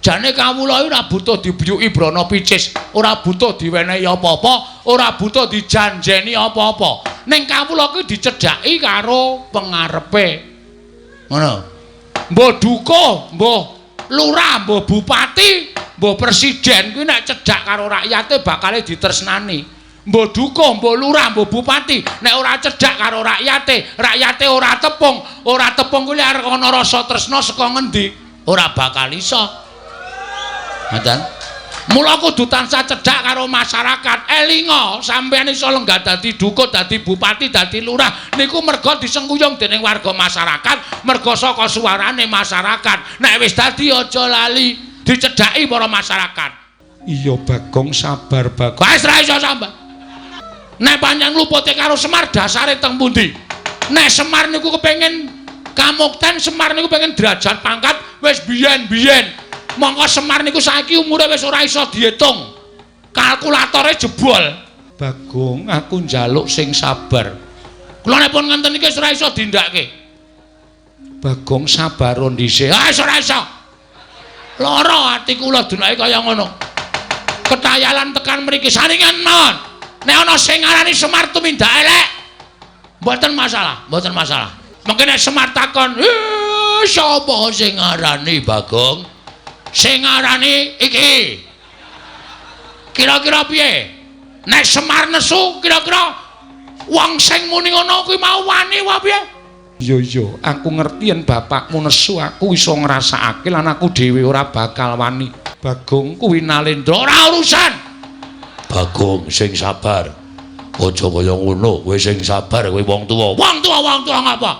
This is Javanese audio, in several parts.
Jane kawula ora butuh dibiyuki brana picis, ora butuh diwenehi apa-apa, ora butuh dijanjeni apa-apa. Ning kawula kuwi dicedhaki karo pengarepe. Ngono. Mbah dukuh, mbah lurah, mbah bupati, mbah presiden kuwi nek cedhak karo rakyate bakale ditresnani. Mbah dukuh, mbah lurah, mbah bupati nek ora cedhak karo rakyate, rakyate ora tepung kuwi arep ana rasa tresna saka ngendi? Ora bakal iso. Ngoten. Mula kudu tansah cedhak karo masyarakat. Elinga sampeyan iso lenggah dadi dukuh, dadi bupati, dadi lurah niku merga disengkuyung dening warga masyarakat, merga saka suarane masyarakat. Nek wis dadi aja lali dicedhaki para masyarakat. Iya Bagong, sabar Bagong. Wis ra iso sabar. Nek pancen lupute karo Semar dasare teng pundi? Nek Semar niku kepengin kamukten, Semar niku pengen derajat pangkat wis biyen-biyen. Mongko Semar niku saiki umure wis ora iso diitung. Kalkulatore jebol. Bagong, aku njaluk sing sabar. Kula nek pun ngenten iki wis ora iso dindakake. Bagong sabar dhisik. Ah wis ora iso. Lara ati kula dunake kaya ngono. Ketayalan tekan mriki saringan mawon. Nek ana sing ngarani Semar tumindak elek, mboten masalah, mboten masalah. Mengke nek Semar takon, "Sapa sing ngarani Bagong?" Sing ngarani iki. Kira-kira piye? Nek Semar nesu, kira-kira wong sing muni ngono kuwi mau wani wae piye? Iya iya, aku ngerti yen bapakmu nesu, aku iso ngrasakake lan aku dhewe ora bakal wani. Bagong kuwi Nalendra ora urusan. Bagong sing sabar. Aja kaya ngono, kowe sing sabar, kowe wong tuwa. Wong tuwa, wong tuwa ngapa?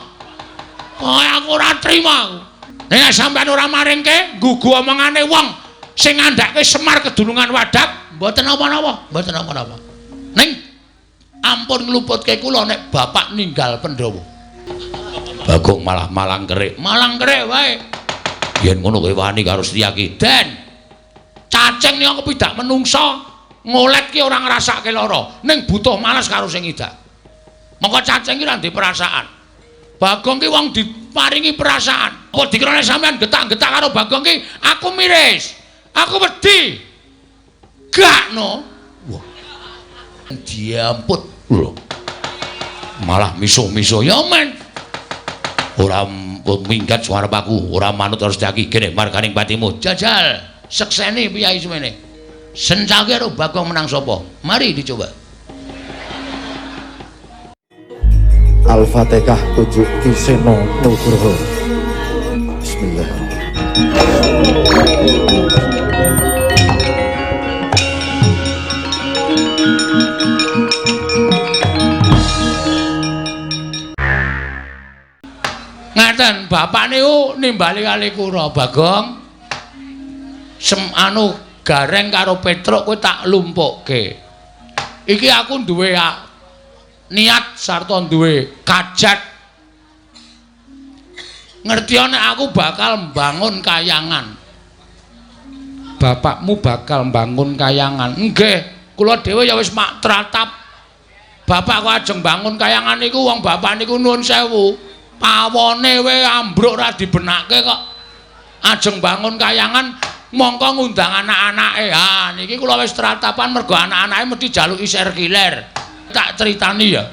Oh, aku ora trima. Nek sampeyan ora maringke nggugu omongane wong sing ngandhake Semar kedunungan Wadak, mboten napa-napa, mboten napa-napa. Ning ampun ngluputke kula nek bapak ninggal Pandhawa. Bagong malah malang kerik. Malang kerik wae. Yen ngono kowe wani karo Setyaki. Den. Cacing niku kepidak menungsa. Ngolet ki ora ngrasake lara, ning butuh males karo sing idak. Mongko cacing ki ora ndek perasaan. Bagong ki wong diparingi perasaan. Apa dikira nek sampean getak-getak karo Bagong ki aku miris. Aku wedi. Gak no. Wah. Diamput. Lho. Malah misuh-misuh ya men. Ora minggat suarep aku, ora manut karo Setyaki. Kene marganing patimu. Jajal, sekseni piyai semene. Sencake karo Bagong menang sapa? Mari dicoba. Al-Fatihah tujuk Ki Seno Nugroho. Bismillah. Ngaten, bapak niku nimbali kali kula Bagong. Sem anu Gareng karo Petruk kowe tak lumpukke. Iki aku duwe niat sarta duwe kajat. Ngerti nek aku bakal mbangun kayangan. Bapakmu bakal mbangun kayangan. Nggih, kula dhewe ya wis mak tratap. Bapak kok ajeng bangun kayangan niku wong bapak niku nuwun sewu. Pawone we ambruk ora dibenake kok. Ajeng bangun kayangan mongko ngundang anak-anake. Ha niki kula wis tratapan mergo anak-anake mesti jaluki serkiler. Tak critani ya.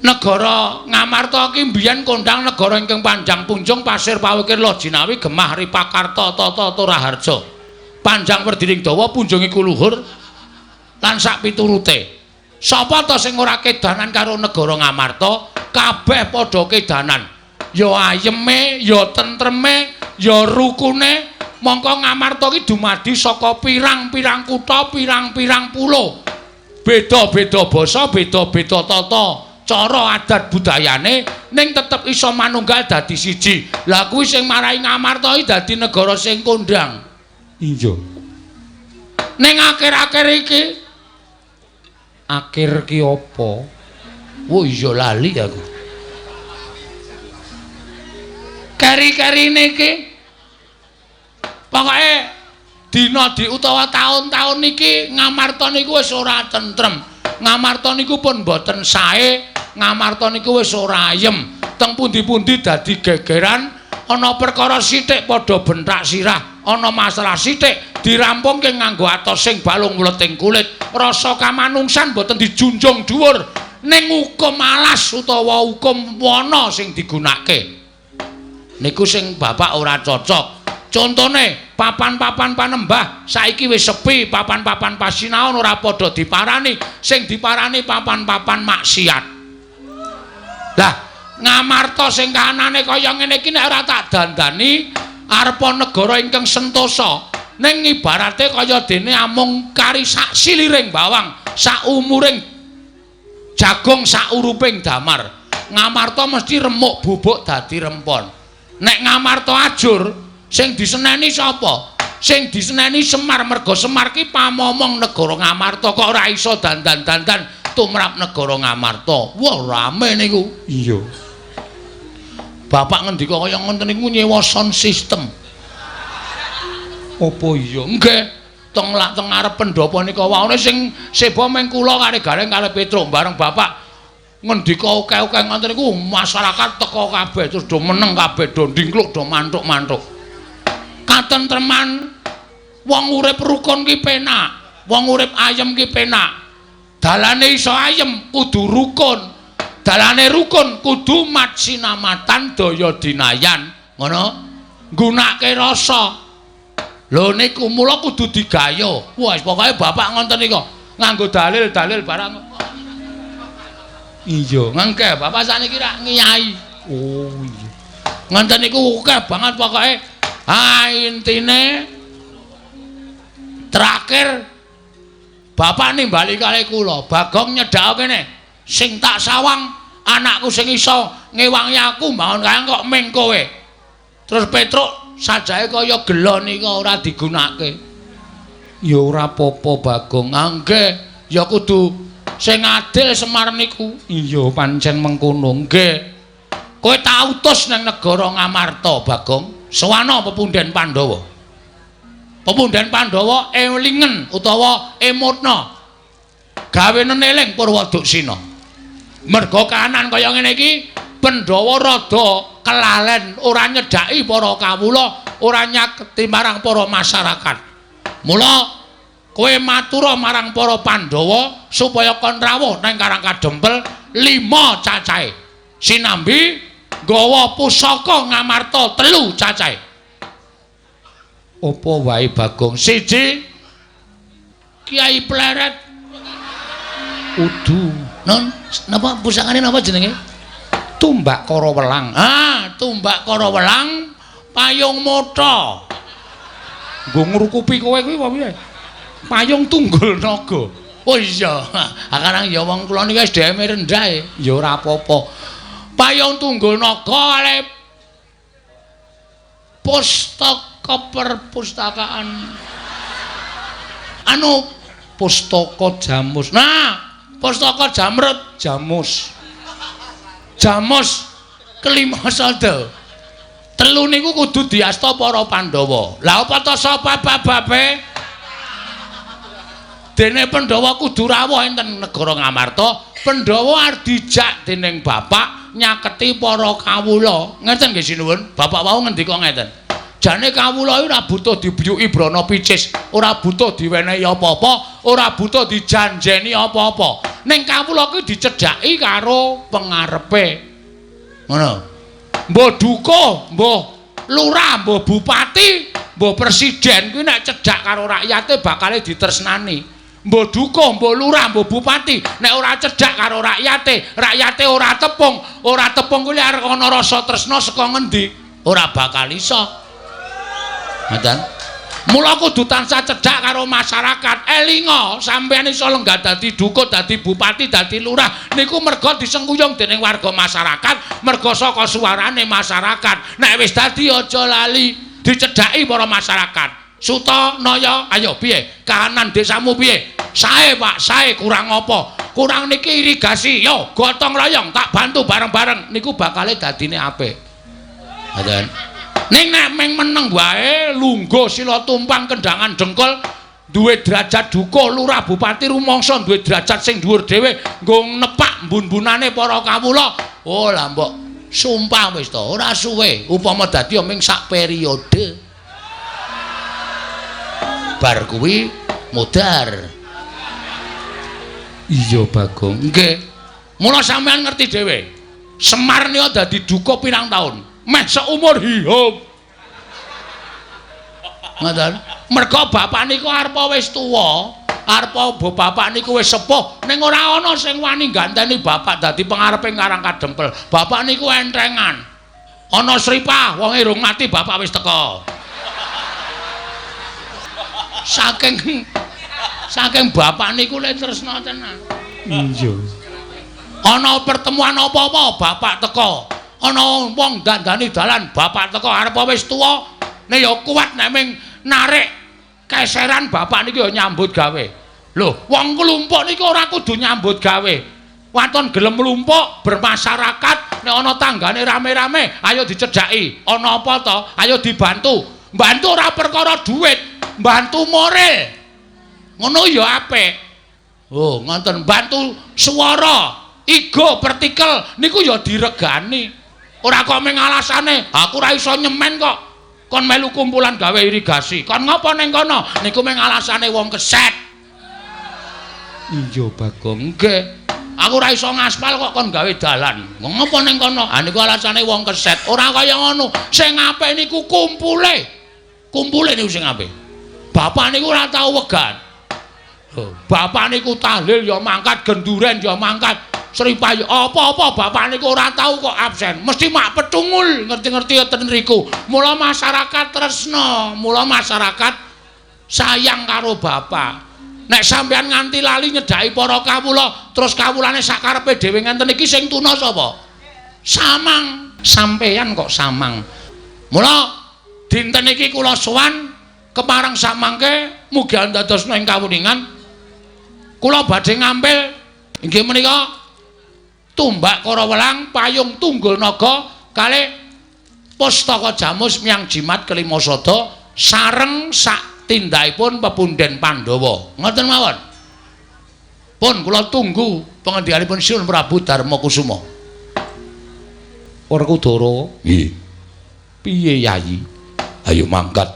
Negara Ngamarta ki mbiyen kondang negara ingkang panjang punjung pasir pawukir Lojinawi gemah Ripakarta tata Toraharja. Panjang werdining dawa punjung iku luhur lan sak piturute. Sapa ta sing ora kedanan karo negara Ngamarta? Kabeh padha kedanan. Ya ayeme, ya tentreme, ya rukune. Mongko Ngamarta ki dumadi saka pirang-pirang kutha, pirang-pirang pulo. Beda-beda basa, beda-beda tata cara adat budayane, ning tetep iso manunggal dadi siji. Lah kuwi sing marai Ngamarta iki dadi negara sing kondang. Iya. Ning akhir-akhir iki akhir ki apa? Oh iya lali aku. Keri-kerine iki pokoke dina di utawa taun-taun niki Ngamarta niku wis ora tentrem. Ngamarta niku pun mboten sae, Ngamarta niku wis ora ayem. Teng pundi-pundi dadi gegeran, Ana perkara sithik padha benthak sirah, ana masalah sithik dirampungke nganggo atos sing balung wleting kulit. Rasa kamanungsan boten dijunjung dhuwur, ning hukum alas utawa hukum wana sing digunakake. Niku sing bapak ora cocok. Contone papan-papan panembah saiki wis sepi, papan-papan pasinaon ora padha diparani, sing diparani papan-papan maksiat. Lah, Ngamarta sing kahanane kaya ngene iki nek ora tak dandani arepa negara ingkang sentosa. Ning ibarate kaya dene amung kari sak siliring bawang, sak umuring jagung, sak uruping damar. Ngamarta mesti remuk bubuk dadi rempon. Nek Ngamarta ajur, sing diseneni sapa? Sing diseneni Semar, merga Semar ki pamomong negara Ngamarta kok ora iso dandan-dandan tumrap negara Ngamarta. Wah, rame niku. Iya. Bapak ngendika kaya ngoten niku nyewa sound system. Apa iya? Nggih. Teng lak teng ngarep pendhapa nika waone sing seba meng kula karo Gareng karo Petruk bareng bapak ngendika akeh-akeh ngoten niku masyarakat teka kabeh terus do meneng kabeh, do ndingkluk, do mantuk-mantuk. Katentreman wong urip rukun ki penak, wong urip ayem ki penak. Dalane iso ayem kudu rukun. Dalane rukun kudu matsinamatan daya dinayan, ngono. Nggunake rasa. Lho niku mula kudu digayo. Wah, pokoke bapak ngoten nika nganggo dalil-dalil barang. Iya, ngengke bapak sakniki rak ngiyai. Oh iya. Ngoten niku akeh banget pokoke. Ah intine terakhir bapak nimbali kali kula, Bagong nyedhak kene. Sing tak sawang anakku sing iso ngewangi aku mbangun kayang kok ming kowe. Terus Petruk sajake kaya gelo nika ora digunakake. Ya ora apa-apa Bagong. Ah nggih, ya kudu sing adil Semar niku. Iya pancen mengkono. Nggih. Kowe tak utus nang negara Ngamarta, Bagong. Sowana pepunden Pandhawa. Pepunden Pandhawa elingen utawa emotna. Gawe neneling Purwaduksina. Merga kahanan kaya ngene iki Pandhawa rada kelalen, ora nyedhaki para kawula, ora nyaketi marang para masyarakat. Mula kowe matura marang para Pandhawa supaya kon rawuh nang Karang Kadempel 5 cacahe. Sinambi nggawa pusaka Ngamarta 3 cacahe. Apa wae Bagong? 1 Kiai Pleret. Udu. Non, napa pusakane napa jenenge? Tumbak Kara Welang. Ah, Tumbak Kara Welang payung motha. Nggo ngrukupi kowe kuwi apa piye? Payung Tunggul Naga. Oh iya, ha karang ya wong kula niki SDM rendah e. Ya ora apa-apa. Payung Tunggul Naga ale pustaka perpustakaan. Anu pustaka Jamus. Nah, pustaka Jamrut Jamus. Jamus kelima sada. Telu niku kudu diasta para Pandhawa. Lah apa ta sapa bababe? Dene Pandhawa kudu rawuh enten negara Ngamarta. Pandhawa arep dijak dening bapak nyaketi para kawula. Ngeten nggih sinuwun? Bapak wau ngendika ngeten. Jane kawula iki ora butuh dibiyuki brana picis, ora butuh diwenehi apa-apa, ora butuh dijanjeni apa-apa. Ning kawula kuwi dicedhaki karo pengarepe. Ngono. Mbah dukuh, mbah lurah, mbah bupati, mbah presiden kuwi nek cedhak karo rakyate bakale ditresnani. Mbah dukuh, mbah lurah, mbah bupati nek ora cedhak karo rakyate, rakyate ora tepung kuwi arep ana rasa tresna saka ngendi? Ora bakal iso. Ngoten. Mula kudu tansah cedhak karo masyarakat. Elinga sampeyan iso lenggah dadi dukuh, dadi bupati, dadi lurah niku merga disengkuyung dening warga masyarakat, merga saka suarane masyarakat. Nek wis dadi aja lali dicedhaki para masyarakat. Suta Naya, ayo piye? Kahanan desamu piye? Sae Pak, sae kurang apa? Kurang niki irigasi. Yo gotong royong tak bantu bareng-bareng niku bakale dadine apik. Ngoten. Ning nek meng meneng wae lungguh sila tumpang kendangan dengkul duwe derajat dukuh lurah bupati rumangsa duwe derajat sing dhuwur dhewe nggo nepak mbun-mbunane para kawula. Oh lah mbok Sumpah wis to, ora suwe. Upama dadi ya ming sak periode. Bar kuwi modar. Iya, Bagong. Nggih. Mula sampean ngerti dhewe. Semar nika dadi duka pirang taun? Meh seumur hidup. Ngoten. Merga bapak niku arepa wis tuwa, arepa bapak niku wis sepuh, ning ora ana sing wani ganteni bapak dadi pengarepe Karang Kadempel. Bapak niku entrengan. Ana sripah, wonge rung mati bapak wis teka. Saking bapak niku le tresna tenan. Iya. Ana pertemuan apa-apa bapak teka. Ana wong dandani dalan bapak teka, arepa wis tuwa, nek ya kuat nek ming narik keseran bapak niku ya nyambut gawe. Lho, wong klumpuk niku ora kudu nyambut gawe. Waton gelem mlumpuk bermasyarakat, nek ana tanggane rame-rame, ayo dicedhaki. Ana apa to? Ayo dibantu. Bantu ora perkara duit, bantu moral. Ngono ya apik. Oh, ngoten, bantu swara, igo partikel niku ya diregani. Ora kok mung alasane, aku ora iso nyemen kok. Kon melu kumpulan gawe irigasi. Kon ngopo ning kono? Niku mung alasane wong keset. Iya, Bagong. Nggih. Aku ora iso ngaspal kok kon gawe dalan. Ngopo ning kono? Ah niku alasane wong keset. Ora kaya ngono. Sing apik niku kumpule. Kumpule niku sing apik. Bapak niku ora tau wegan. Bapak niku tahlil ya mangkat, genduren ya mangkat, sripayu apa-apa bapak niku ora tau kok absen. Mesti mak petungul ngerti-ngerti ten riku. Mula masyarakat tresna, mula masyarakat sayang karo bapak. Nek sampean nganti lali nyedhaki para kawula, terus kawulane sakarepe dhewe ngenten iki sing tuna sapa? Samang. Sampeyan kok samang. Mula dinten iki kula sowan kepareng samangke mugi andadosna ing kawuningan. Kula badhe ngampil inggih menika tumbak Karawelang, payung tunggul naga kalih pustaka jamus miang jimat kelima sada sareng sak tindakipun pepunden Pandhawa. Ngoten mawon. Pun kula tunggu pengendikanipun Sinuwun Prabu Darma Kusuma. Werkudara. Nggih. Piye Yayi? Ayo mangkat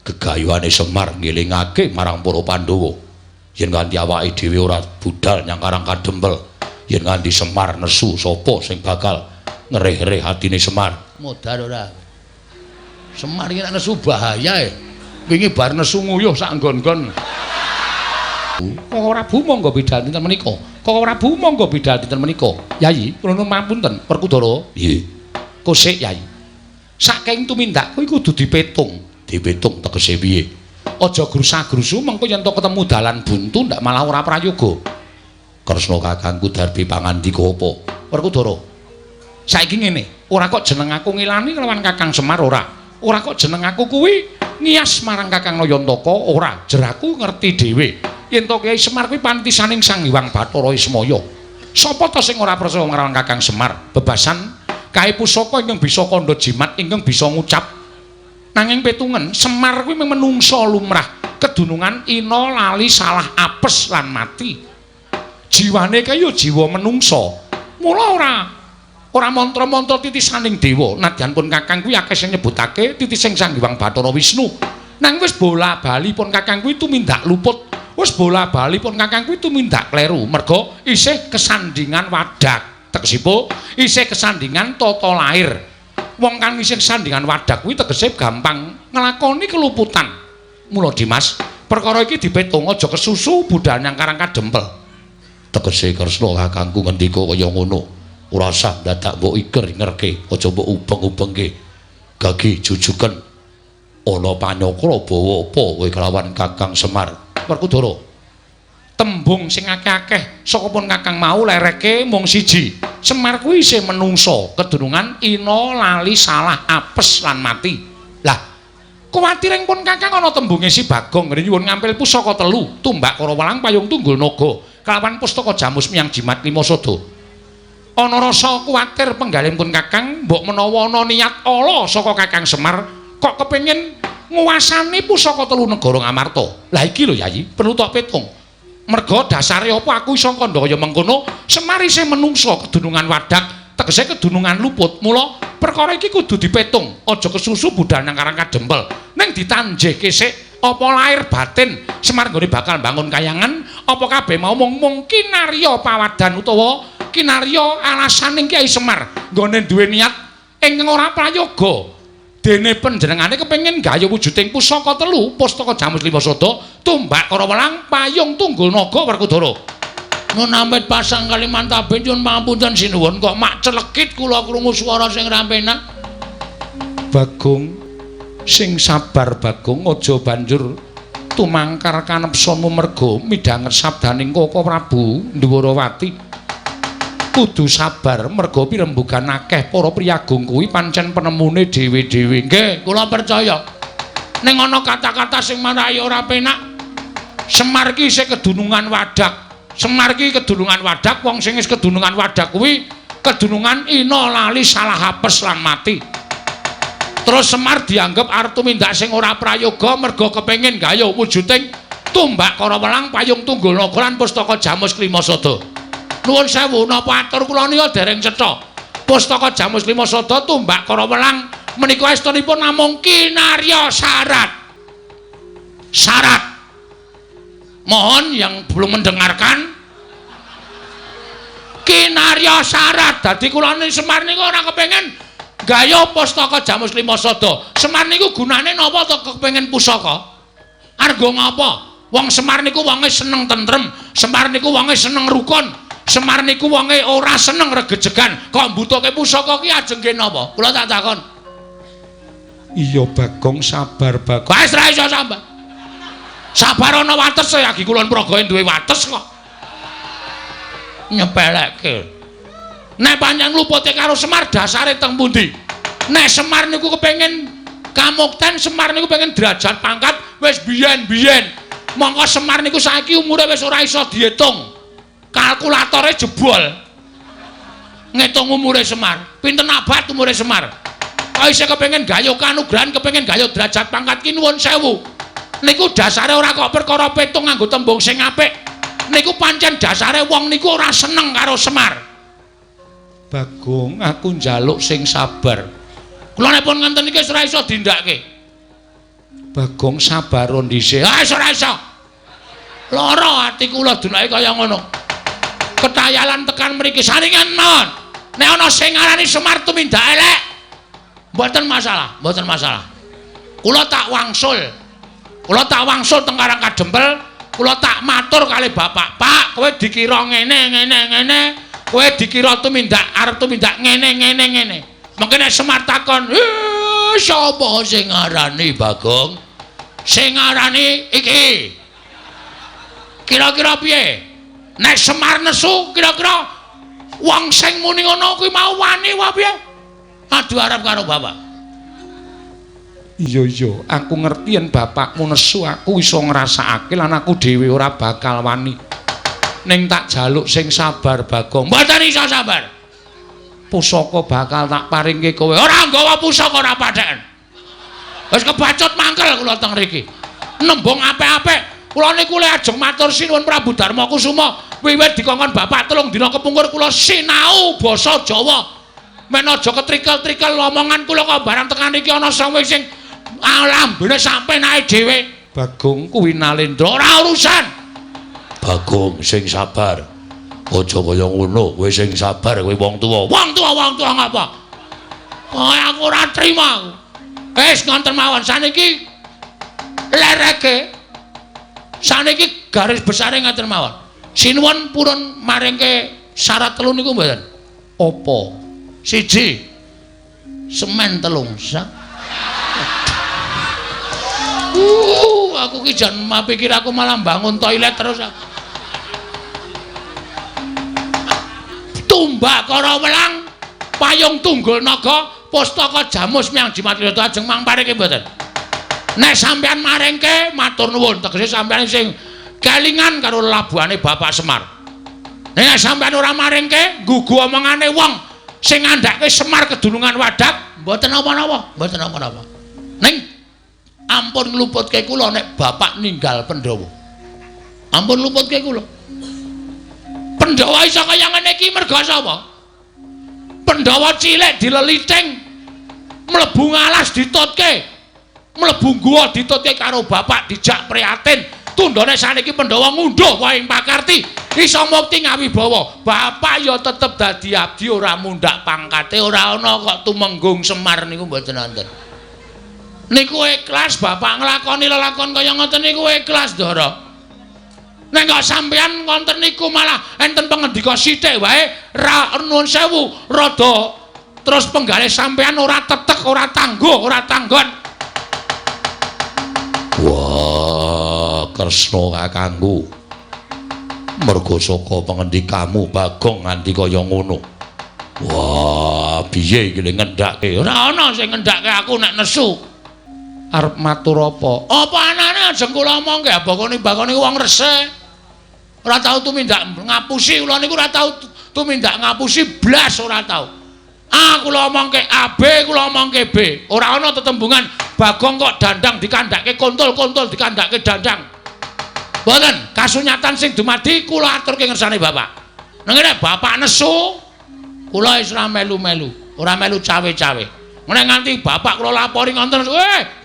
gegayuhane Semar ngelingake marang para Pandhawa. Yen nganti awake dhewe ora budal nyang Karang Kadempel, yen nganti Semar nesu sapa sing bakal ngereh-reh atine Semar? Modar ora. Semar iki nek nesu bahaya e. Wingi bar nesu nguyuh sak nggon-nggon. Kok Prabu monggo bidal dinten menika. Kok Prabu monggo bidal dinten menika. Yayi, kula nuwun mapunten, Werkudara. Nggih. Kosik Yayi. Saking tumindak kuwi kudu dipetung. Dipetung tegese piye? Aja grusa-grusu mengko yen to ketemu dalan buntu ndak malah ora prayoga. Kresna kakangku Darbi pangandika apa? Werkudara. Saiki ngene, ora kok jeneng aku ngilani kelawan Kakang Semar ora. Ora kok jeneng aku kuwi ngias marang Kakang Nayantaka ora. Jeraku ngerti dhewe. Yen to Kyai Semar kuwi panitisaning Sang Hyang Bathara Ismaya. Sapa to sing ora percaya marang Kakang Semar? Bebasan kae pusaka ingkang bisa kandha jimat ingkang bisa ngucap. Nanging petungen Semar kuwi menungsa lumrah, kedunungan ina lali salah apes lan mati. Jiwane kae ya jiwa menungsa. Mula ora mantra-mantra titisaning dewa. Nadyan pun Kakang kuwi akeh sing nyebutake titising Sang Hyang Bathara Wisnu. Nang wis bola-bali pun Kakang kuwi tumindak luput. Wis bola-bali pun Kakang kuwi tumindak kleru. Merga isih kesandingan wadak. Tegesipun isih kesandingan tata lair. Wong kang isih kesandingan wadak kuwi tegese gampang nglakoni keluputan. Mula Dimas, perkara iki dipetung aja kesusu budal nyang Karang Kadempel. Tegese Kresna kakangku ngendika kaya ngono. Ora usah dadak mbok iker-ingerke, aja mbok ubeng-ubengke. Gagi jujuken ana panyakra bawa apa kowe kelawan Kakang Semar. Werkudara. Tembung sing akeh-akeh saka pun Kakang mau lereke mung siji. Semar kuwi isih menungsa, kedunungan ina lali salah apes lan mati. Lah, kuwatire pun Kakang ana tembunge si Bagong ngene nyuwun ngampil pusaka telu, tumbak Karawelang payung tunggul naga kelawan pustaka jamus miang jimat lima sada. Ana rasa kuwatir penggalih pun Kakang mbok menawa ana niat ala saka Kakang Semar kok kepengin nguwasani pusaka telu negara Ngamarta. Lah iki lho Yayi, perlu tok petung. Merga dasare apa aku iso kandha kaya mengkono, Semar isih menungsa kedunungan wadak, Tegese kedunungan luput. Mula perkara iki kudu dipetung, aja kesusu budal nang Karang Kadempel. Ning ditanjihke sik apa lahir batin Semar nggone bakal bangun kayangan, apa kabeh mau mung kinarya pawadan utawa kinarya alasaning Kyai Semar nggone duwe niat ingkang ora prayoga. Dene panjenengane kepengin gayuh wujuding pusaka telu, pustaka Jamus Lima Sada, tumbak Karawelang, payung tunggul naga Werkudara. Nun amit pasang Kalimantaben nyuwun pangapunten sinuwun kok mak celekit kula krungu swara sing ra penak. Bagong sing sabar Bagong, aja banjur tumangkar kanepsomu merga midhanget sabdaning Koko Prabu Ndwarawati. Kudu sabar merga pirembugan akeh para priyagung kuwi pancen penemune dhewe-dhewe. Nggih, kula percaya. Ning ana kata-kata sing marai ora penak. Semar ki isih kedunungan wadak. Semar ki kedunungan wadak, wong sing wis kedunungan wadak kuwi kedunungan ina lali salah apes lan mati. Terus Semar dianggep arep tumindak sing ora prayoga merga kepengin gayuh wujuding tumbak Karawelang, payung tunggul naga lan pustaka Jamus Klima Sada. Nuwun sewu, napa atur kula nika dereng cetha. Pustaka Jamus Lima Sada tumbak Karawelang menika estunipun namung kinarya syarat. Syarat. Mohon yang belum mendengarkan, kinarya syarat. Dadi kula Semar niku ora kepengin gayuh pustaka Jamus Lima Sada. Semar niku gunane napa to kepengin pusaka? Argo ngapa? Wong Semar niku wonge seneng tentrem, Semar niku wonge seneng rukun. Semar niku wonge ora seneng regejegan. Kok mbutuhke pusaka ki ajeng nggih napa? Kula tak takon. Iya Bagong, sabar Bagong. Wis ra iso sabar. Sabar ana wates ya, iki Kulon Progo duwe wates kok. Nyepelekke. Nek pancen lupute karo Semar dasare teng pundi? Nek Semar niku kepengin kamukten, Semar niku pengen derajat pangkat wis biyen-biyen. Mongko Semar niku saiki umure wis ora iso diitung. Kalkulatore jebol. Ngitung umure Semar. Pinten abad umure Semar? Kok isih kepengin gayuh kanugrahan, kepengin gayuh derajat pangkat ki nuwun sewu. Niku dasare ora kok perkara petung nganggo tembung sing apik. Niku pancen dasare wong niku ora seneng karo Semar. Bagong, aku njaluk sing sabar. Kula nek pun ngenten iki wis ora iso dindakake. Bagong sabar dhisik. Ah wis ora iso. Lara ati kula dunake kaya ngono. Ketayalan tekan mriki saringan mawon. Nek ana sing ngarani Semar tumindak elek, mboten masalah, mboten masalah. Kula tak wangsul. Kula tak wangsul teng Karang Kadempel, kula tak matur kali bapak, "Pak, kowe dikira ngene ngene ngene, kowe dikira tumindak arep tumindak ngene ngene ngene." Mengke nek Semar takon, "Eh, sapa sing ngarani Bagong?" Sing ngarani iki. Kira-kira piye? Nek Semar nesu, kira-kira wong sing muni ngono kuwi mau wani wae piye? Adu arep karo bapak. Iya iya, aku ngerti yen bapakmu nesu, aku iso ngrasakake lan aku dhewe ora bakal wani. Ning tak jaluk sing sabar Bagong. Mboten iso sabar. Pusaka bakal tak paringke kowe. Ora nggawa pusaka ora patheken. Wis kebacut mangkel kula teng mriki. Nembung apik-apik. Kula niku le ajeng matur sinuwun Prabu Darma Kusuma. Wiwit dikongkon bapak 3 dina kepungkur kula sinau basa Jawa. Men aja ketrikel-trikel omongan kula kok barang tekan iki ana sing lambene sampe nae dhewe. Bagong kuwi Nalendra ora urusan. Bagong sing sabar. Aja kaya ngono, kowe sing sabar kowe wong tuwa. Wong tuwa wong tuwa ngapa? Oh, aku ora trima aku. Wis ngonten mawon saniki lereke. Saniki garis besare ngaten mawon. Sinuwun purun maringke syarat 3 niku mboten. Apa? 1. Semen 3 sak. Aku ki jan pikir aku malah bangun toilet terus aku. Tumbak Karawelang, payung tunggul naga, pustaka Jamus Miang Jimat Liyata ajeng mang paringke mboten. Nek sampean maringke matur nuwun, tegese sampean sing kelingan karo labuhane Bapak Semar. Nek sampean ora maringke, nggugu omongane wong sing ngandhake Semar kedunungan wadak, mboten napa-napa, mboten napa-napa. Ning ampun ngluputke kula nek bapak ninggal Pandhawa. Ampun ngluputke kula. Pandhawa iso kaya ngene iki merga sapa? Pandhawa cilik dileliting, mlebu ngalas ditutke, mlebu guwa ditutke karo bapak dijak prihatin. Tundhone saniki Pandhawa ngunduh wae ing pakarti, iso mukti ngawibawa. Bapak ya tetep dadi abdi ora mundhak pangkate, ora ana kok tumenggung Semar niku mboten wonten. Niku ikhlas bapak nglakoni lelakon kaya ngoten niku ikhlas, Ndara. Nek kok sampeyan wonten niku malah enten pengendika sithik wae ra nuwun sewu rada terus penggalih sampeyan ora tetek, ora tangguh, ora tanggon. Wah, Kresna kakangku. Mergo saka pengendikamu Bagong nganti kaya ngono. Wah, piye iki ngendhake? Ora ana sing ngendhake aku nek nesu. Arep matur apa? Apa anane ajeng kula omongke bakone wong resik. Ora tau tumindak ngapusi kula niku ora tau tumindak ngapusi blas ora tau. A kula omongke A, B kula omongke B. Ora ana tetembungan Bagong kok dandang dikandhake kontol, kontol dikandhake dandang. Mboten, kasunyatan sing dumadi kula aturke ngersane bapak. Nang nek bapak nesu, kula wis ora melu-melu, ora melu cawe-cawe. Nek nganti bapak kula lapori ngoten,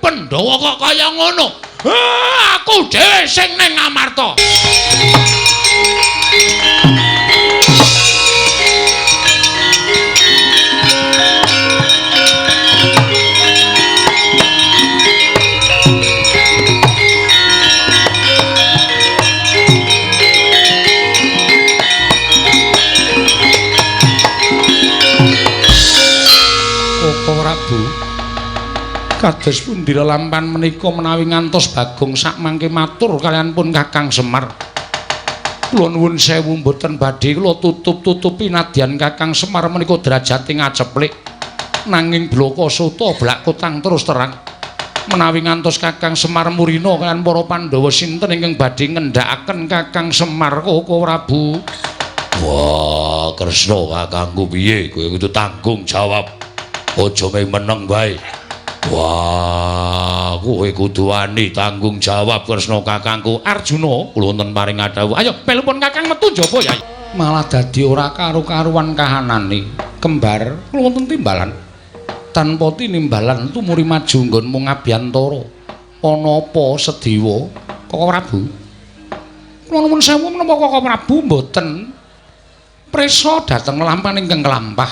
Pandhawa kok kaya ngono. Aku dhewe sing ning Ngamarta. Koko Prabu, kados pundi lelampan menika menawi ngantos Bagong sakmangke matur kaliyan pun Kakang Semar. Kula nuwun sewu mboten badhe kula tutup-tutupi nadyan Kakang Semar menika derajate ngaceplik. Nanging blaka suta blak kotang terus terang. Menawi ngantos Kakang Semar murina kaliyan para Pandhawa sinten ingkang badhe ngendhakaken Kakang Semar Koko Prabu? Wah, Kresna kakangku piye kowe kudu tanggung jawab. Aja mung meneng wae. Wah, kowe kudu wani tanggung jawab Kresna kakangku. Arjuna, kula wonten paring dawuh. Ayo melu pun Kakang metu njaba ya. Malah dadi ora karu-karuan kahanane. Kembar, kula wonten timbalan. Tanpa tinimbalan tumuri maju nggonmu ngabiyantara. Ana apa Sediwa, Koko Prabu? Kula nuwun sewu menapa Koko Prabu mboten prisa dhateng lampahan ingkang kelampah.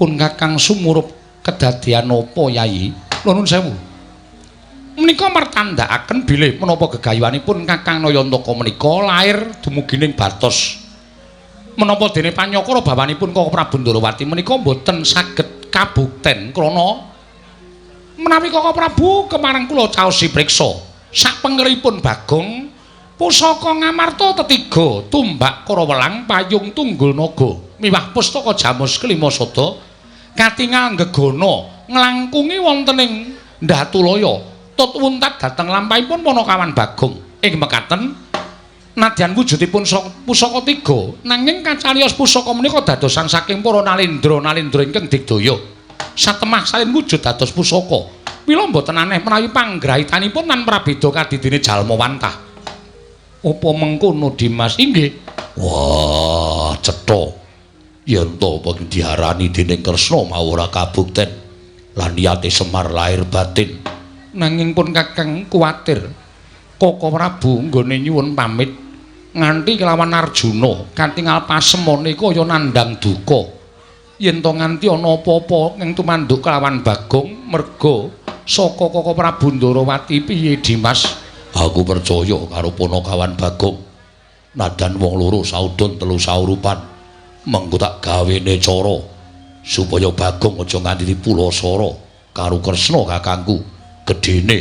Pun Kakang sumurup kedadian apa Yayi? Kula nuwun sewu. Menika mertandhakaken bilih menapa gegayuhanipun Kakang Nayantaka menika lair dumugi ning batos. Menapa dene panyakara bawanipun Koko Prabu Ndorowati menika mboten saged kabukten krana menawi Koko Prabu kemareng kula caosi priksa sapengeripun Bagong pusaka Ngamarta tetiga tumbak Karawelang payung tunggul naga miwah pustaka Jamus kelima sada katingal gegana nglangkungi wonten ing Ndatulaya tut wuntat dhateng lampahipun Panakawan Bagong ing mekaten nadyan wujudipun pusaka tiga nanging kacariyos pusaka menika dadosan saking para nalendra-nalendra ingkang digdaya satemah salin wujud dados pusaka. Mila mboten aneh menawi panggrahitanipun lan prabeda kadidene jalma wantah. Apa mengkono Dimas? Inggih. Wah, cetha. Yen to apa diarani dening Kresna mau ora kabukten lan niyate Semar lahir batin. Nanging pun Kakang kuwatir Koko Prabu nggone nyuwun pamit nganti kelawan Arjuna katingal pasemone kaya nandhang duka. Yen to nganti ana apa-apa ing tumanduk kelawan Bagong merga saka Koko Prabu Ndorowati piye Dimas? Aku percaya karo Panakawan Bagong. Nadan wong loro saudon telu saurupan. Mengko tak gawene cara supaya Bagong aja nganti dipulasara karo Kresna kakangku. Gedene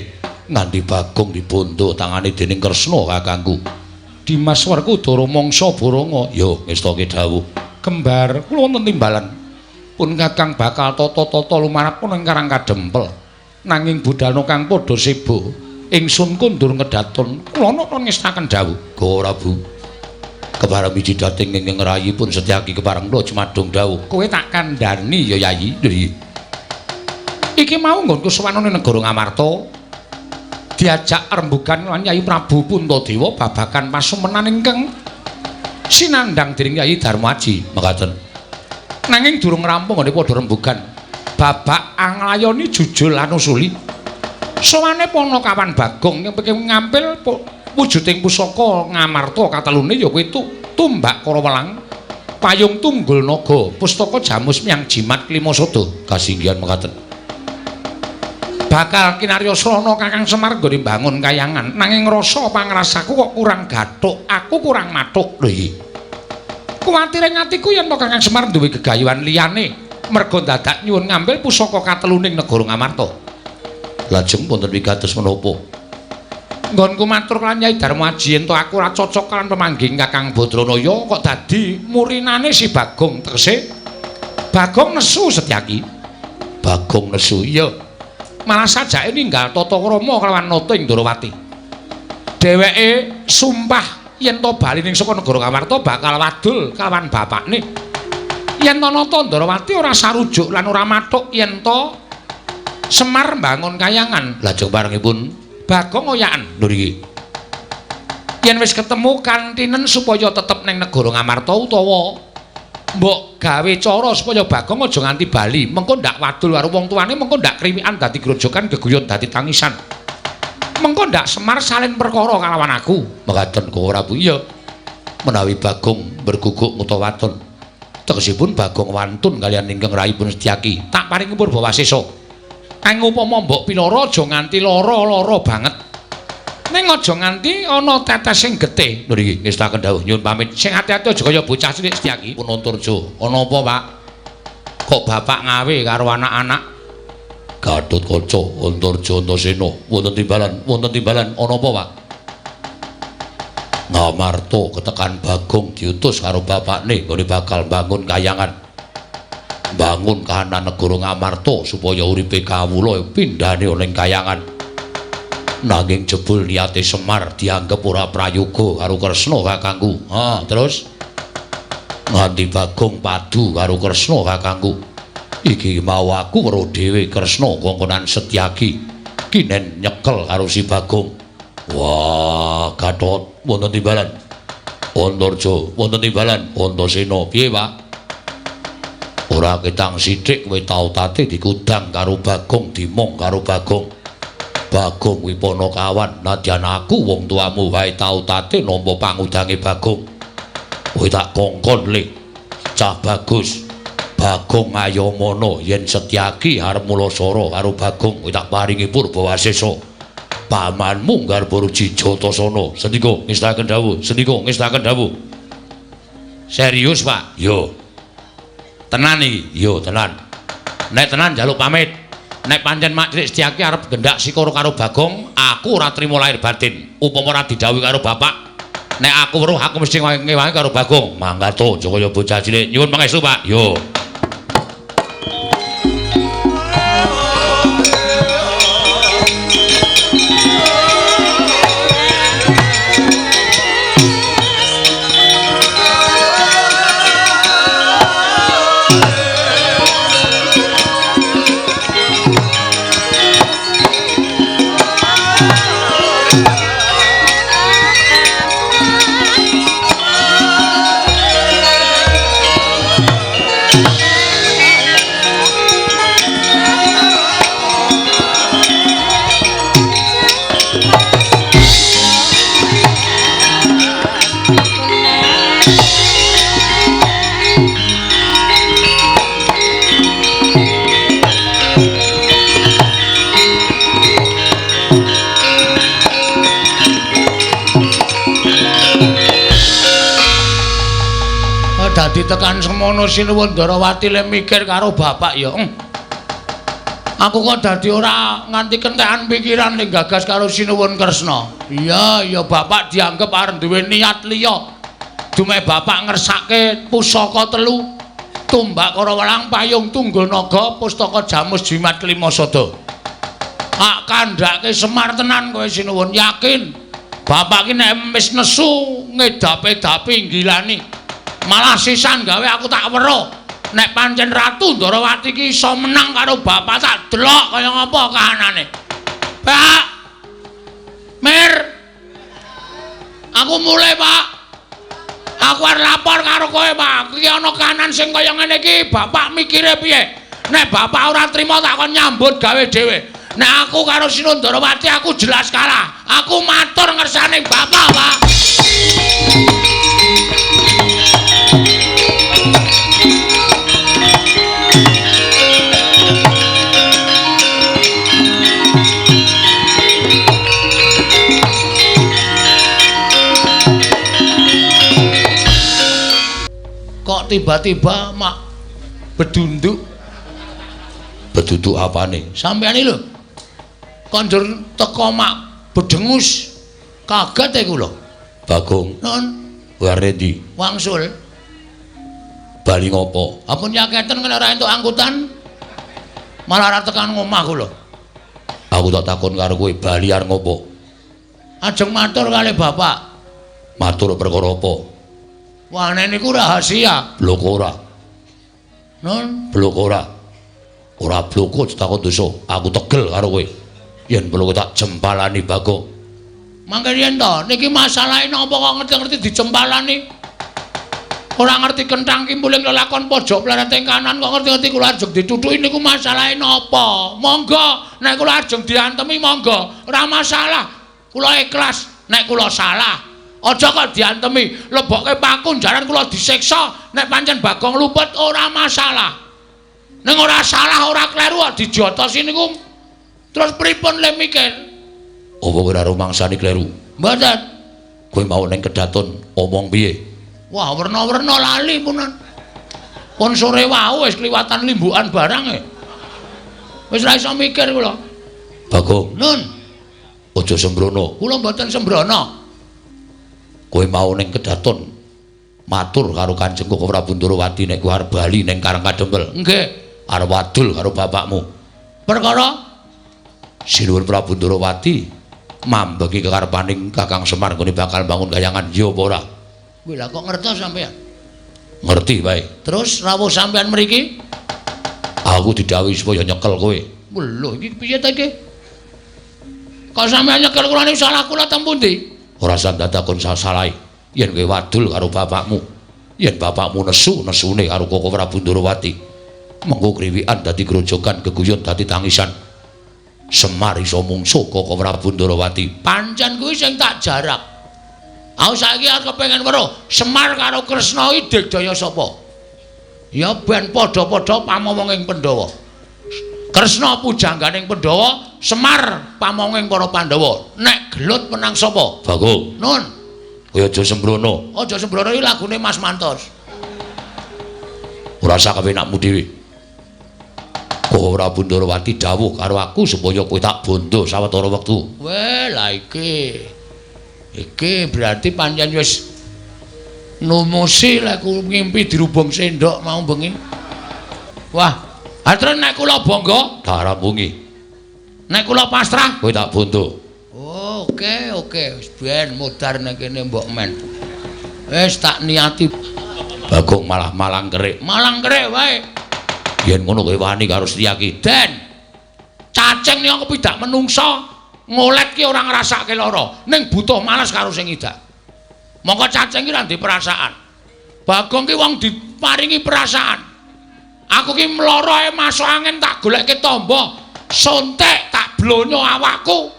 nganti Bagong dibondo tangane dening Kresna kakangku. Dimas Werkudara mangsa Baranga. Ya ngestake dawuh. Kembar, kula wonten timbalan. Pun Kakang bakal tata-tata lumarap pun ing Karang Kadempel. Nanging budalna kang padha seba. Ingsun kondur ngedaton. Kula nata ngestaken dawuh. Go Prabu. Kepareng miji dating ing ngrayi pun Setyaki kepareng kula jumadung dawuh. Kowe tak kandhani ya Yayi. Lho. Iki mau nggonku sowan ning negara Ngamarta. Diajak rembugan lan Yayi Prabu Puntadewa babagan pasumenan ingkang sinandhang dening Yayi Darmaji. Mekaten. Nanging durung rampung nggone padha rembugan. Babak anglayoni jujul lan usuli. Sowane Panakawan Bagong yang pengen ngampil wujuding pusaka Ngamarta katelune ya kuwi tumbak Karawelang, payung tunggul naga, pustaka jamus miang jimat klimasada. Kasinggihan mekaten. Bakal kinarya srana Kakang Semar nggone mbangun kayangan, nanging rasa pangrasaku kok kurang gathuk, aku kurang mathuk lho iki. Kuwatire atiku yen to Kakang Semar duwe gegayuhan liyane, merga dadak nyuwun ngambil pusaka kateluning negara Ngamarta. Lajeng wonten wigatos menapa? Nggonku matur lan Nyai Darmaji yen to aku ora cocok lan pemanggih Kakang Badranaya kok dadi murinane si Bagong tegese Bagong nesu Setyaki. Bagong nesu iya. Malah sajake ninggal tata krama kelawan nata ing Ndorowati. Dheweke sumpah yen to bali ning saka negara Ngamarta bakal wadul kelawan bapakne. Yen to nata Ndorowati ora sarujuk lan ora mathuk yen to Semar mbangun kayangan. Lajeng barengipun Bagong oyakan lho iki. Yen wis ketemu kantinen supaya tetep ning negara Ngamarta utawa mbok gawe cara supaya Bagong aja nganti bali, mengko ndak wadul karo wong tuane, mengko ndak krimikan dadi grojokan geguyon dadi tangisan. Mengko ndak Semar salin perkara kalawan aku. Mekaten kok ora Bu? Iya. Menawi Bagong berguguk nguta waton. Tegesipun Bagong wantun kaliyan ingkang rahipun Setyaki. Tak paringi purbawasesa. Kang upama mbok piloro aja nganti lara-lara banget. Ning aja nganti ana tetes sing getih. Lho iki ngestaken dawuh nyuwun pamit. Sing ati-ati aja kaya bocah cilik Setyaki. Punantarja, ana apa, Pak? Kok bapak ngawe karo anak-anak? Gatotkaca, Antarja, Antasena, wonten timbalan, ana apa, Pak? Ngamarta ketekan Bagong diutus karo bapakne nggone bakal bangun kayangan. Bangun kahanan negara Ngamarta supaya uripe kawula pindhane ana ing kayangan. Nanging jebul niate Semar dianggep ora prayoga karo Kresna kakangku. Ha, terus nganti Bagong padu karo Kresna kakangku. Iki mau aku weruh dhewe Kresna kongkonan Setyaki kinen nyekel karo si Bagong. Wah, Gatot wonten timbalan. Antarja wonten timbalan. Antasena piye, Pak? Ora ketang sithik kowe tau tate dikudang karo Bagong, dimong karo Bagong. Bagong kuwi Panakawan, nadyan aku wong tuamu wae tau tate nampa pangudange Bagong. Kowe tak kongkon le. Cah bagus. Bagong ayamana yen Setyaki arep mulasara karo Bagong kowe tak paringi purbawasesa. Pamanmu Garbaruji Jatasana. Sendika ngestaken dawuh, sendika ngestaken dawuh. Serius, Pak? Yo. Tenan iki? Yo, tenan. Nek tenan njaluk pamit. Nek pancen mak cilik Setyaki arep gendak sikara karo Bagong, aku ora trima lahir batin. Upama ora didhawuhi karo bapak, nek aku weruh aku mesti ngewangi karo Bagong. Mangga to, aja kaya bocah cilik. Nyuwun pangestu, Pak. Yo. Dadi tekan semono sinuwun Ndarawati le mikir karo bapak ya. Aku kok dadi ora nganti kentekan pikiran ning gagas karo sinuwun Kresna. Iya, ya bapak dianggep arep duwe niat liya. Dumeh bapak ngersake pusaka telu, tumbak Karawelang, payung tunggul naga, pustaka jamus jimat klimasada. Tak kandhake Semar tenan kowe sinuwun, yakin. Bapak ki nek wis nesu ngedape-dapi nggilani. Malah sisan gawe aku tak weruh. Nek pancen Ratu Ndarawati ki iso menang karo bapak tak delok kaya ngapa kahanane. Pak. Mir. Aku mulai, Pak. Aku arep lapor karo kowe, Pak. Iki ana kanan sing kaya ngene iki, bapak mikire piye? Nek bapak ora trima tak kon nyambut gawe dhewe. Nek aku karo Sinundarawati aku jelas kalah. Aku matur ngersane bapak, Pak. Kok tiba-tiba mak bedunduk? Bedunduk apane? Sampeyan iki lho. Konjur teko mak bedengus. Kaget e kula. Bagong. Nun, kowe arep ndi? Wangsul. Bali ngopo? Ampun yaketen kena ora entuk angkutan. Malah ora tekan ngomah kula. Aku tak takon karo kowe, bali arep ngopo? Ajeng matur kali bapak. Matur perkara apa? Wah, niku rahasia. Blok ora. Nun, blok ora. Ora bloko takon dosa. Aku tegel karo kowe. Yen bloko tak jempalani Bagong. Mangke yen to, niki masalahe napa kok ngerti-ngerti dijempalani? Ora ngerti kenthang kimpuling lelakon pojok plerete kanan kok ngerti-ngerti kula ajeng ditutuki niku masalahe napa? Monggo, nek kula ajeng diantemi monggo, ora masalah. Kula ikhlas nek kula salah. Aja kok diantemi, lebokke paku jaran kula disiksa, nek pancen Bagong luput ora masalah. Ning ora salah, ora kleru kok dijotosi niku terus pripun le mikir? Apa kowe ora rumangsani kleru? Mboten. Kowe mau ning kedaton omong piye? Wah, werna-werna lali punan. Pun sore wau wis kliwatan limbukan barang e. Wis ra iso mikir kula. Bagong. Nun. Aja sembrono. Kula mboten sembrono. Kowe mau ning kedaton matur karo Kanjeng Koko Prabu Ndorowati nek kowe arep bali ning Karang Kadempel. Nggih. Arep wadul karo bapakmu. Perkara Sinuwun Prabu Ndorowati mambeki kekarepaning Kakang Semar nggone bakal bangun kayangan ya apa ora? Kuwi lha kok ngertos sampeyan? Ngerti wae. Terus rawuh sampeyan mriki? Aku didhawuhi supaya nyekel kowe. Lho iki piye ta iki? Kok sampeyan nyekel kula niku salah kula teng pundi? Ora sandatakon salahe. Yen kowe wadul karo bapakmu, yen bapakmu nesu nesune karo Koko Prabu Ndorowati, mengko kriwikan dadi grojogan, geguyon dadi tangisan. Semar iso mungsuh Koko Prabu Ndorowati. Pancen kuwi sing tak jarak. Aku saiki arep kepengin weruh Semar karo Kresna iki digdaya sapa? Ya ben padha-padha pamomonging Pandhawa. Kresna pujangganing Pandhawa, Semar pamonging para Pandhawa. Nek gelut menang sapa? Bagong. Nun. Kowe aja sembrono. Aja sembrono iki lagune Mas Mantos. Ora sak kepenakmu dhewe. Koko Prabu Ndorowati dawuh karo aku supaya kowe tak bondo sawetara wektu. Weh, lah iki. Iki berarti pancen wis numusi lek ngimpi dirubung sendok mau bengi. Wah, atur nek kula bangga tak rampungi. Nek kula pasrah kowe tak bondo. Oh, oke, oke, wis ben modar nek kene mbok men. Wis tak niati. Bagong malah malang kerik. Malang kerik wae. Yen ngono kowe wani karo Setyaki. Den. Cacing niku kepidak menungsa, ngolet ki ora ngrasake lara, ning butuh males karo sing idak. Mongko cacing ki ora ndek perasaan. Bagong ki wong diparingi perasaan. Aku ki mlara ae masuk angin tak golekke tamba, sontek tak blonyo awakku.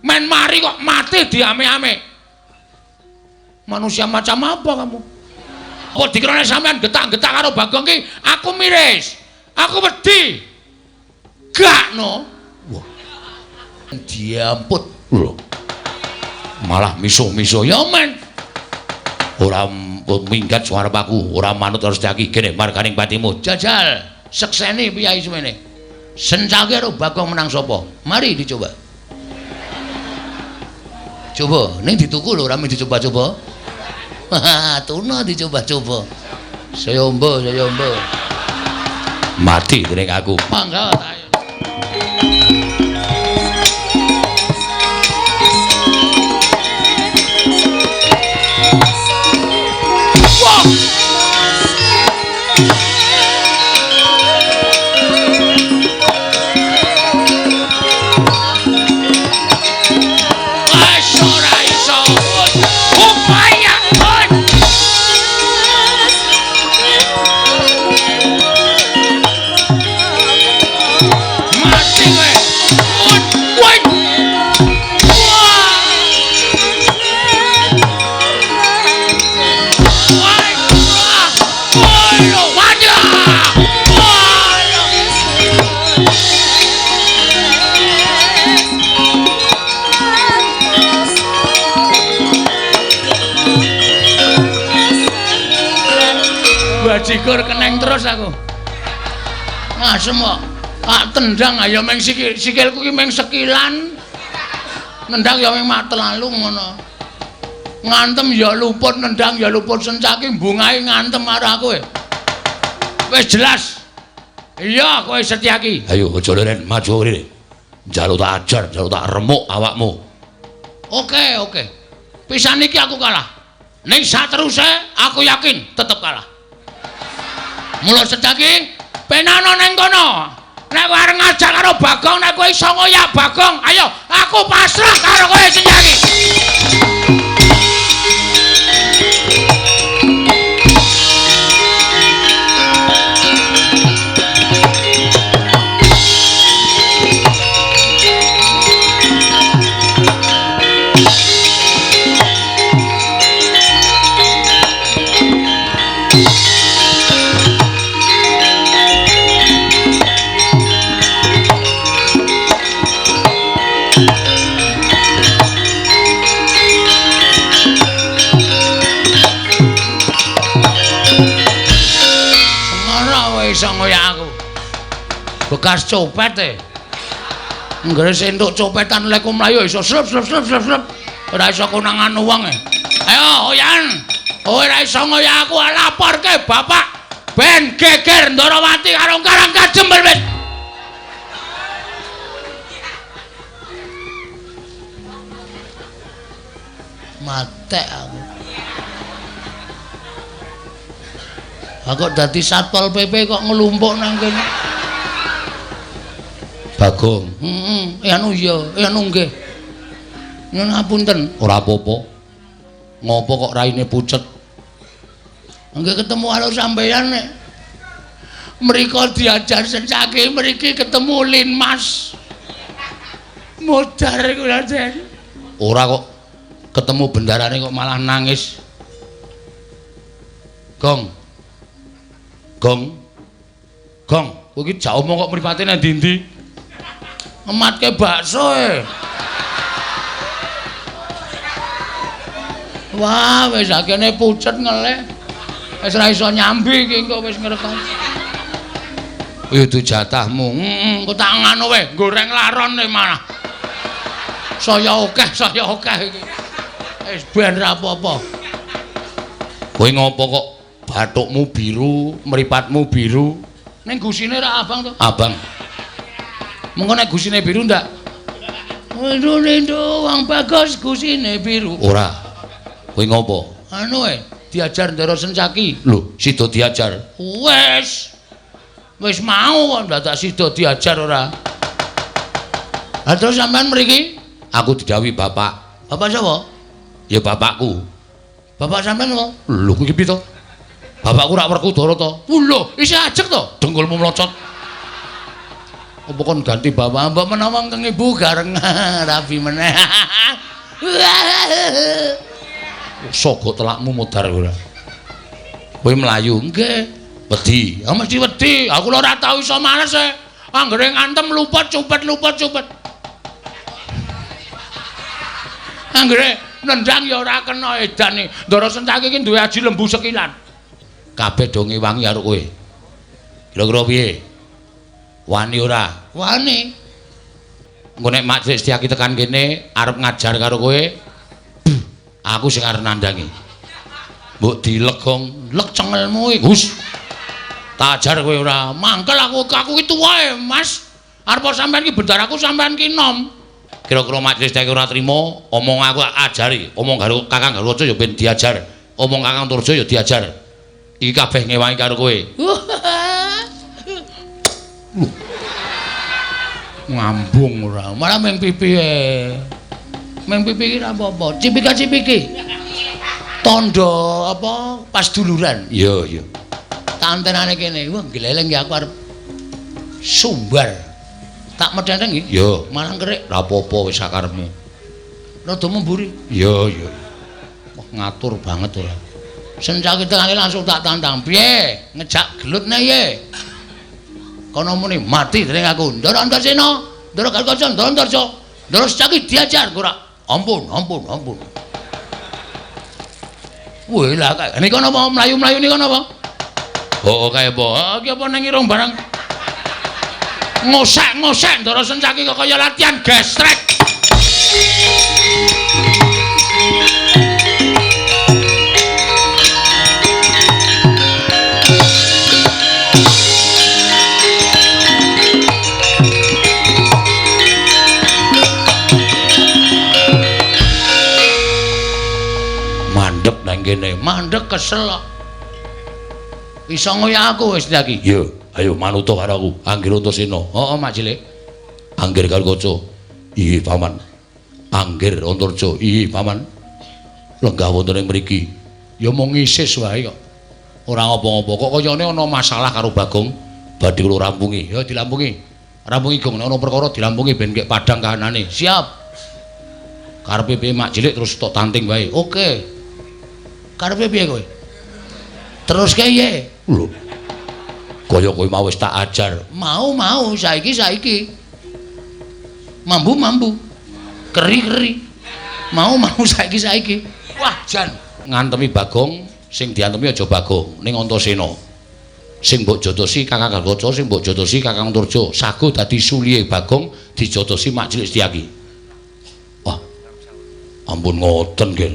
Men mari kok mati diame-ame. Manusia macam apa kamu? Apa dikirane sampean getak-getak karo Bagong ki aku miris. Aku wedi. Gak no. Wah. Diamput. Lho. Malah misuh-misuh ya men. Ora minggat suarep aku, ora manut karo Setyaki kene marganing patimu. Jajal, sekseni piyai semene. Sencake karo Bagong menang sapa? Mari dicoba. Coba, ning dituku lho, ora mung dicoba-coba. Tuna dicoba-coba. Saya ombo, saya ombo. Mati dening aku. Mangga ayo. Wah. Wes ora iso. Upaya. Bajigur keneng terus aku. Ngasem kok. Tak tendang ayo meng sikil, sikilku ki meng sekilan. Nendang ya meng matelalu ngono. Ngantem ya luput, nendang ya luput, Sencaki mbungahe ngantem karo aku. Wis jelas. Iya, kowe Setyaki. Ayo aja leren, maju rene. Njaluk tak ajar, njaluk tak remuk awakmu. Oke, oke. Pisan iki aku kalah. Ning sateruse aku yakin tetep kalah. Mula Setyaki, penano ning kono. Nek kowe arep ngajak karo Bagong, nek kowe iso ngoyak Bagong, ayo aku pasrah karo kowe Setyaki. Bekas copet e. Nggere entuk copetan lek mlayu iso slep slep slep slep slep. Ora iso konangan wong e. Ayo oyan. Ora iso ngoyak aku, laporke bapak ben geger Ndarawati karo Karang Kajembel wis. Matek aku. Aku dadi Satpol PP kok nglumpuk nang kene. Bagong. Heeh, anu iya, anu nggih. Nyuwun ngapunten. Ora apa-apa. Ngopo kok raine pucet? Nggih ketemu karo sampeyan nek mriko diajar Sencaki, mriki ketemu Linmas. Modar iku Raden. Ora kok ketemu bendarane kok malah nangis. Gong. Gong. Gong, kowe iki jak omong kok mripate nang ndi-ndi? Ngematke bakso e. Wah, wis akene pucet ngelih. Wis ora iso nyambi iki engko wis ngrekon. Itu jatahmu. Heeh, engko tak nganu wae, goreng laron e malah. Saya akeh iki. Wis ben ra apa-apa. Kowe ngopo kok bathukmu biru, mripatmu biru? Ning gusine ra abang to? Abang. Mengko nek gusine biru ndak? Rindu wong bagus gusine biru. Ora. Kowe ngopo? Anu e, diajar Ndara Sencaki. Lho, sida diajar. Wis. Wis mau kok ndadak sida diajar ora. Ha terus sampean mriki? Aku didhawuhi bapak. Bapak sapa? Ya bapakku. Bapak sampean apa? Lho, kuwi piye to? Bapakku rak Werkudara to. Lho, isih ajeg to? Dengkulmu mlocot. Apa kon ganti bapak? Mbok menawa keng ibu gareng rabi meneh. Sogok telakmu modar ora. Kowe mlayu? Nggih. Wedi. Ya mesti wedi. Aku lho ora tau iso males e. Anggere ngantem luput cupet luput cupet. Anggere nendang ya ora kena edane. Ndara Sencaki iki duwe aji lembu sekilan. Kabeh do ngewangi karo kowe. Kira-kira piye? Wani ora? Wani. Engko nek Mak Setyaki tekan kene arep ngajar karo kowe, aku sing arep nandangi. Mbok dilegong, lek cengelmu iki. Hus. Tak ajar kowe ora. Mangkel aku, aku ki tuwa e, Mas. Arep sampean ki bendaraku sampean ki nom. Kira-kira Mak Setyaki ora trimo, omong aku ajari, omong karo Kakang Garwaca ya ben diajar, omong Kakang Turjo ya diajar. Iki kabeh ngewangi karo kowe. Ngambung ora, malah meng pipi e. Meng pipi iki ora apa-apa, cipika-cipiki. Tandha apa pas duluran. Iya, iya. Tantenane kene, wah gleleng ki aku arep sumbar. Tak medhenteng iki. Iya, malah kerik. Ora apa-apa wis sakarepmu. Rada memburi. Iya, iya. Wah ngatur banget ora. Sencaki tekane langsung tak tantang. Piye? Ngejak gelut ne ye. Kono muni mati dening aku. Ndara Antasena, Ndara Garkaca, Ndara Antarja. Ndara Setyaki diajar ora. Ampun, ampun, ampun. Wih lah, nika napa mlayu-mlayu nika napa? Oh, kae apa? Ha, iki apa nang irung barang? Ngosek-ngosek Ndara Sencaki kok kaya latihan gestrek. Mandek nang kene, mandek kesel kok. Iso ngoyak aku wis iki. Iya, ayo manuta karo aku. Anggir Antasena. Heeh, Mak Cilik. Anggir Garukaca. Iya, Paman. Anggir Antarja. Iya, Paman. Lenggah wonten ing mriki. Ya mung ngisis wae kok. Ora ngapa-ngapa. Kok kayane ana masalah karo Bagong. Badhe kula rampungi. Ya dilampungi. Rampungi Gong, nek ana perkara dilampungi ben kek padhang kahanane. Siap. Karepe piye Mak Cilik terus tok tanting wae. Oke. Karepe piye kowe? Terus piye? Lho. Kaya kowe mau wis tak ajar. Mau-mau saiki-saiki. Mambu-mambu. Keri-keri. Mau-mau saiki-saiki. Wah, jan ngantemi Bagong, sing diantemi aja Bagong, ning Antasena. Sing mbok jotosi Kakang Garukaca, sing mbok jotosi Kakang Antarja, sago dadi sulihe Bagong dijotosi Mak Cilik Setyaki. Wah. Ampun ngoten, Ger.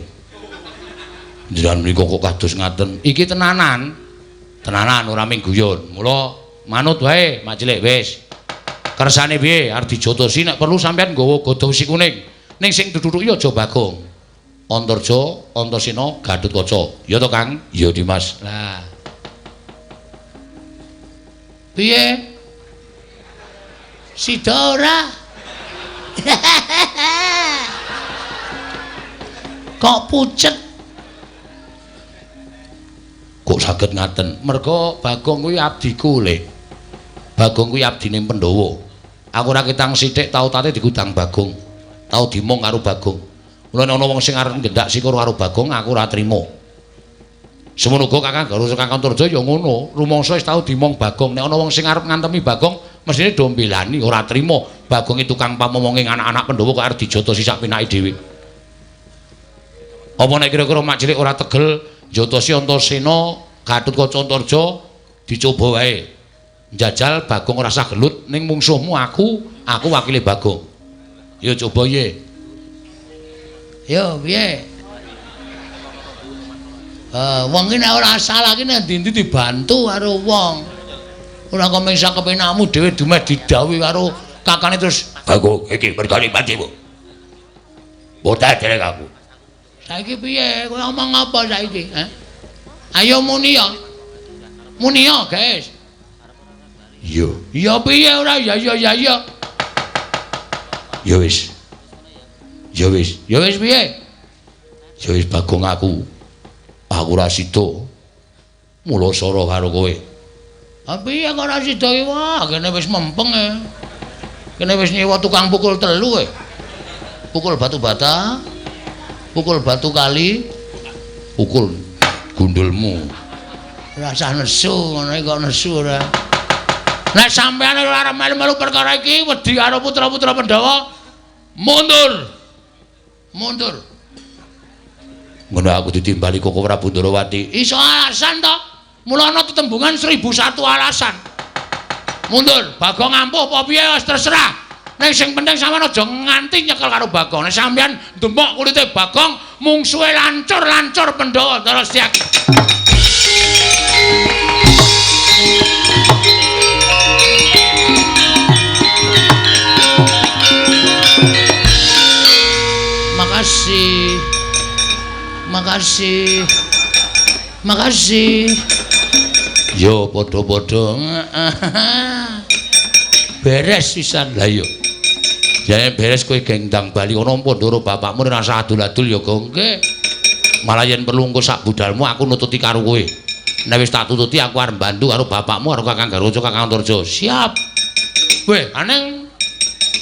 Jenengan menika kok kados ngaten. Iki tenanan. Tenanan ora mung guyon. Mula manut wae Mak Cilik wis. Kersane piye arep dijotosi nek perlu sampean nggawa gada wesi kuning. Ning sing dudhuki aja Bagong. Antarja, Antasena, Gatotkaca. Ya to, Kang? Ya, Dimas. Lah. Piye? Sida ora? Kok pucet? Kok saged ngaten? Mergo Bagong kuwi abdiku, Lek. Bagong kuwi abdine Pandhawa. Aku ora ketang sithik tau tate digudang Bagong. Tau dimong karo Bagong. Mula nek ana wong sing arep ngendak sikur karo Bagong, aku ora trima. Semono uga Kakang Garuda Kakang Antarja ya ngono, rumangsa wis tau dimong Bagong. Nek ana wong sing arep ngantemi Bagong, mesthine do mbelani, ora trima. Bagong iki tukang pamomonge anak-anak Pandhawa kok arep dijotosi sak penake dhewe. Apa nek kira-kira Mak Cilik ora tegel njotosi Antasena, Gatotkaca Antarja dicoba wae. Njajal Bagong ora sah gelut ning mungsuhmu aku, aku wakile Bagong. Ya coba ye. Yo piye? Wong iki nek ora salah iki nek ndi-ndi dibantu karo wong. Ora kok mung sak kepenakmu dhewe dumeh didhawuhi karo kakane terus Bagong iki mergane patimu. Botak derek aku. Saiki piye? Kowe ngomong apa saiki, ha? Ayo muni ya. Muni ya, guys. Iya. Ya piye ora? Ya ya ya ya. Ya wis. Ya wis. Ya wis piye? Ya wis Bagong aku. Aku ora sida. Mula sara karo kowe. Ha piye kok ora sida iki? Wah, kene wis mempeng e. Kene wis nyewa tukang pukul telu e. Pukul batu bata, pukul batu kali, pukul gundulmu. Ora usah nesu, ngono iki kok nesu ora. Nek sampeyan ora arep melu-melu perkara iki wedi karo putra-putra Pandhawa, mundur. Mundur. Ngono aku ditimbali Koko Prabu Ndorowati. Iso alasan to? Mula ana tetembungan 1001 alasan. Mundur, Bagong ampuh apa piye wis terserah. Ning sing penting sampeyan aja nganti nyekel karo Bagong. Nek sampeyan ndemok kulite Bagong, mungsuhe lancur-lancur Pandhawa Ndara Setyaki. Makasih. Makasih. Makasih. Yo padha-padha. Beres pisan. Lah iya. Jane beres kowe gendang bali ana Pandhara bapakmu ora usah adul-adul ya Gong. Nggih. Malah yen perlu engko sak budalmu aku nututi karo kowe. Nek wis tak tututi aku arep mbantu karo bapakmu karo Kakang Garuda Kakang Antarja. Siap. Weh, aneng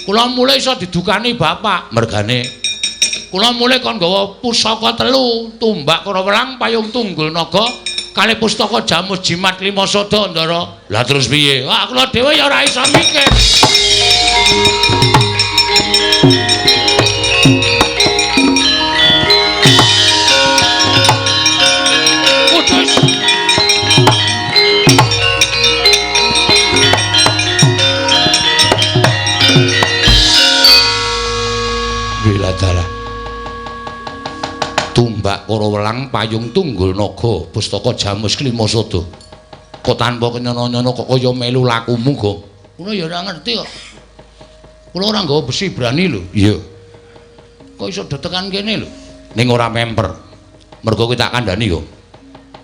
kula mulai iso didukani bapak. Mergane kula mulai kon nggawa pusaka telu, tumbak Karawelang, payung tunggul naga, kalih pustaka jamus jimat lima sada, Ndara. Lah terus piye? Wah, kula dhewe ya ora iso mikir. Kudus. Tumbak karo welang payung tunggul naga pustaka jamus klima sada. Kok tanpa kenyono-nyono kok kaya melu lakumu, Gong. Kula ya ora ngerti kok. Kula ora nggawa besi brani lho. Iya. Kok iso detekan kene lho? Ning ora memper. Mergo kuwi tak kandhani, Gong.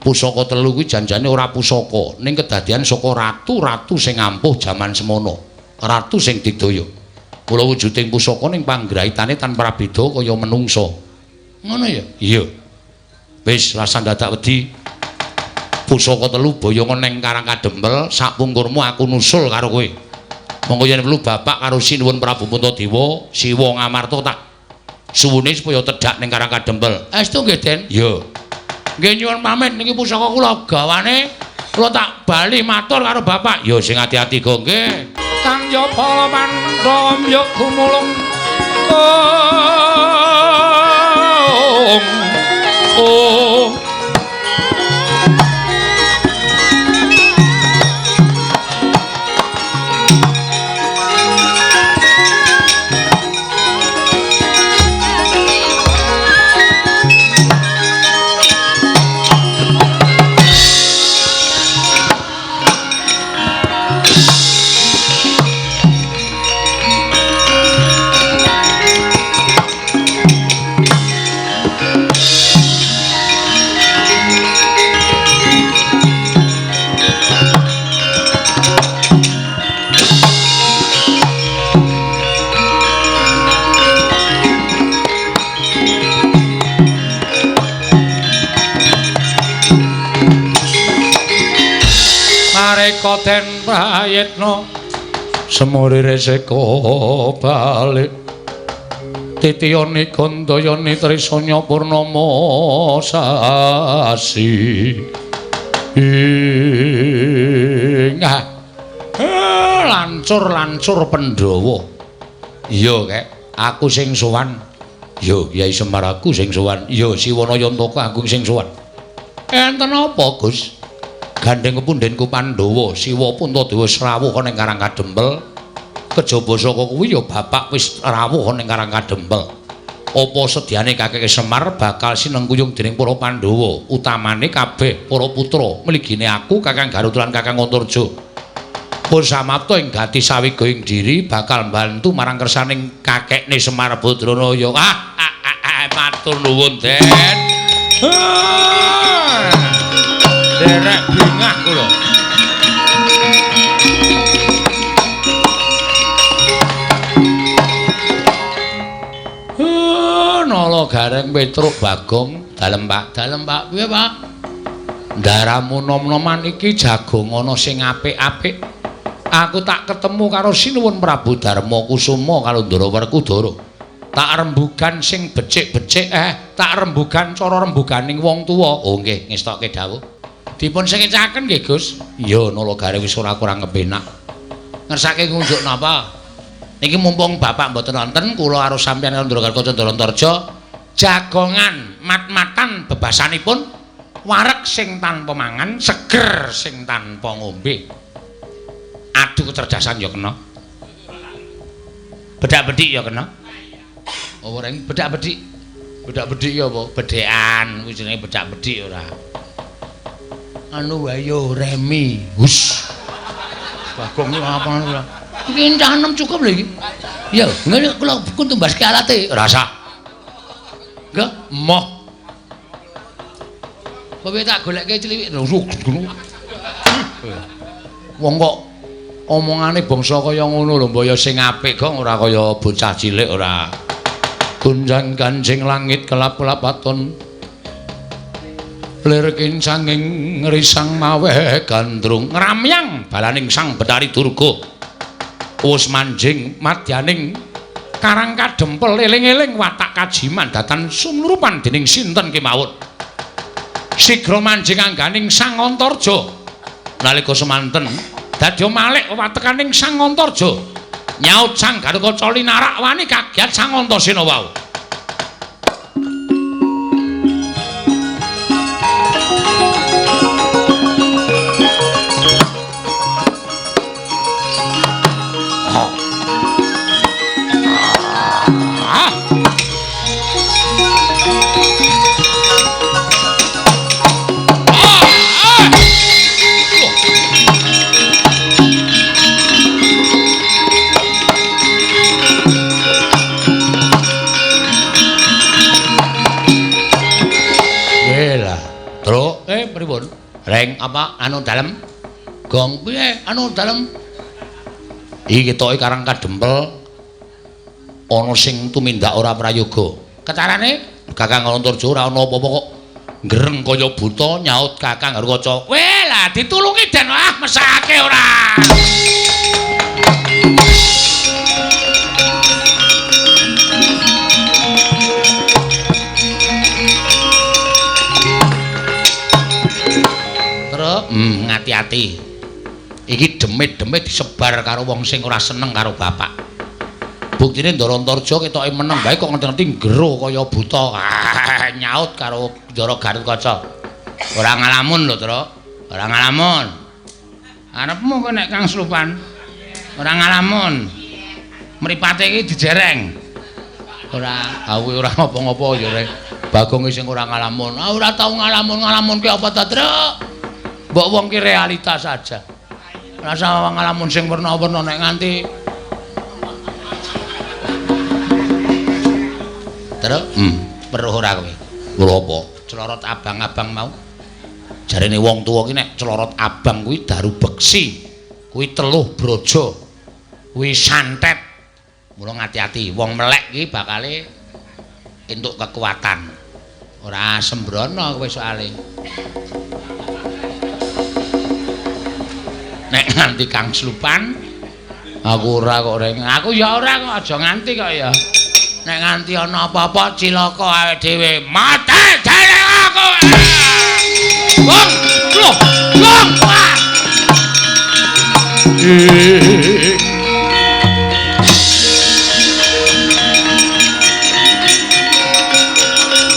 Pusaka telu kuwi janjane ora pusaka, ning kedadian saka ratu-ratu sing ampuh jaman semono. Ratu sing digdaya. Mula wujuding pusaka ning panggraitane tanpa prabeda kaya menungsa. Ngono ya? Iya. Wis rasan dadak wedi. Pusaka telu boyongan ning Karang Kadempel, sakpungkurmu aku nusul karo kowe. Monggo yen perlu bapak karo Sinuwun Prabu Puntadewa, Siwa Ngamarta tak suwune supaya tedhak ning Karang Kadempel. Estu nggih, Den? Iya. Nggih nyuwun pamit niki pusaka kula gawane, kula tak bali matur karo bapak. Ya sing ati-ati go nggih. Kang ya para Pandhawa ya gumulung. Oh. Mareka den prayitna semuri reseka balik titiyani gandayani trisanya purnama sasi ing lancur-lancur Pandhawa. Iya kek, aku sing sowan. Yo Kyai Semar aku sing sowan. Yo Siwana Yantaka aku sing sowan. Enten apa, Gus? Gandeng kepundhenku Pandhawa Siwa Puntadewa srawuh ning Karang Kadempel. Kejaba saka kuwi ya bapak wis rawuh ning Karang Kadempel. Apa sedyane kakeke Semar bakal sinengkuyung dening para Pandhawa, utamane kabeh para putra mligine aku Kakang Garut lan Kakang Antarja. Pun samapta ing gati sawiga ing diri bakal mbantu marang kersaning kakekne Semar Badranaya. Matur nuwun, Den. Derek bingah kula. Nala Gareng Petruk Bagong, dalem Pak, dalem Pak. Piye, Pak? Ndaramu nom-noman iki jagongan ana sing apik-apik. Aku tak ketemu karo Sinuwun Prabu Darma Kusuma karo Ndara Werkudara. Tak rembugan sing becik-becik, tak rembugan cara rembuganing wong tuwa. Oh nggih, ngestokke dawuh. Dipun sengecaken nggih, Gus. Iya, Nala Gareng wis ora kurang kepenak. Ngersake ngunjuk napa? Niki mumpung bapak mboten wonten, kula karo sampeyan karo Ndara Kaca Ndara Antarja jagongan mat-matan bebasanipun wareg sing tanpa mangan, seger sing tanpa ngombe. Adu kecerdasan ya kena. Bedak-bedik ya kena. Oh, ora bedak-bedik. Bedak-bedik ya apa? Bedekan kuwi jenenge bedak-bedik ora. Anu wae yo remi. Hus. Bagong iki apa ora? Iki cah enem cukup lho iki. Ya, ngene kula kun tumbaske alate. Ora sah. Enggak, moh. Kowe tak golekke cliwik. Wong kok omongane bangsa kaya ngono lho, mbaya sing apik kok ora kaya bocah cilik ora. Gunjang ganjing langit kelap-kelapaton. Lir kincanging risang maweh gandrung ngramyang balaning Sang Betari Durga. Wus manjing madyaning Karang Kadempel eling-eling watak kajiman datan sumrupan dening sinten kemawon. Sigra manjing angganing Sang Antarja. Nalika semanten dadi malik watekaning Sang Antarja. Nyaut Sang Garukaca linarak wani kagiat Sang Antasena wau. Nuwun. Reng apa anu dalem? Gong piye anu dalem? Iki ketoke Karang Kadempel ana sing tumindak ora prayoga. Kecarane Kakang Antarja ora ana apa-apa kok ngreng kaya buta nyaut Kakang Garukaca. Weh lah ditulungi den ah mesake ora. Terus ngati-ati. Iki demit-demit disebar karo wong sing ora seneng karo bapak. Buktine Ndara Antarja ketoke meneng bae kok ngerti-ngerti nggero kaya buta. Nyaut karo Ndara Garukaca. Ora ngalamun lho, Tru. Ora ngalamun. Arepmu kok nek Kang Slupan. Ora ngalamun. Mripate iki dijereng. Ora, aku ora ngopo-ngopo ya rek. Bagong sing ora ngalamun. Ah ora tau ngalamun, ngalamun ki apa ta, Tru? Mbok wong ki realita saja. Rasa ngalamun sing werna-werna nek nganti Terus, weruh ora kowe? Weruh apa? Celorot abang-abang mau. Jarene wong tuwa ki nek celorot abang kuwi daru beksi, kuwi teluh brojo, kuwi santet. Mula ngati-ati, wong melek ki bakale entuk kekuatan. Ora sembrono kowe soale. Nek nganti Kang Slupan, aku ora kok reng. Aku ya ora kok aja nganti kok ya. Nek nganti ana apa-apa cilaka awake dhewe. Mate jare aku. Wong, loh, wong.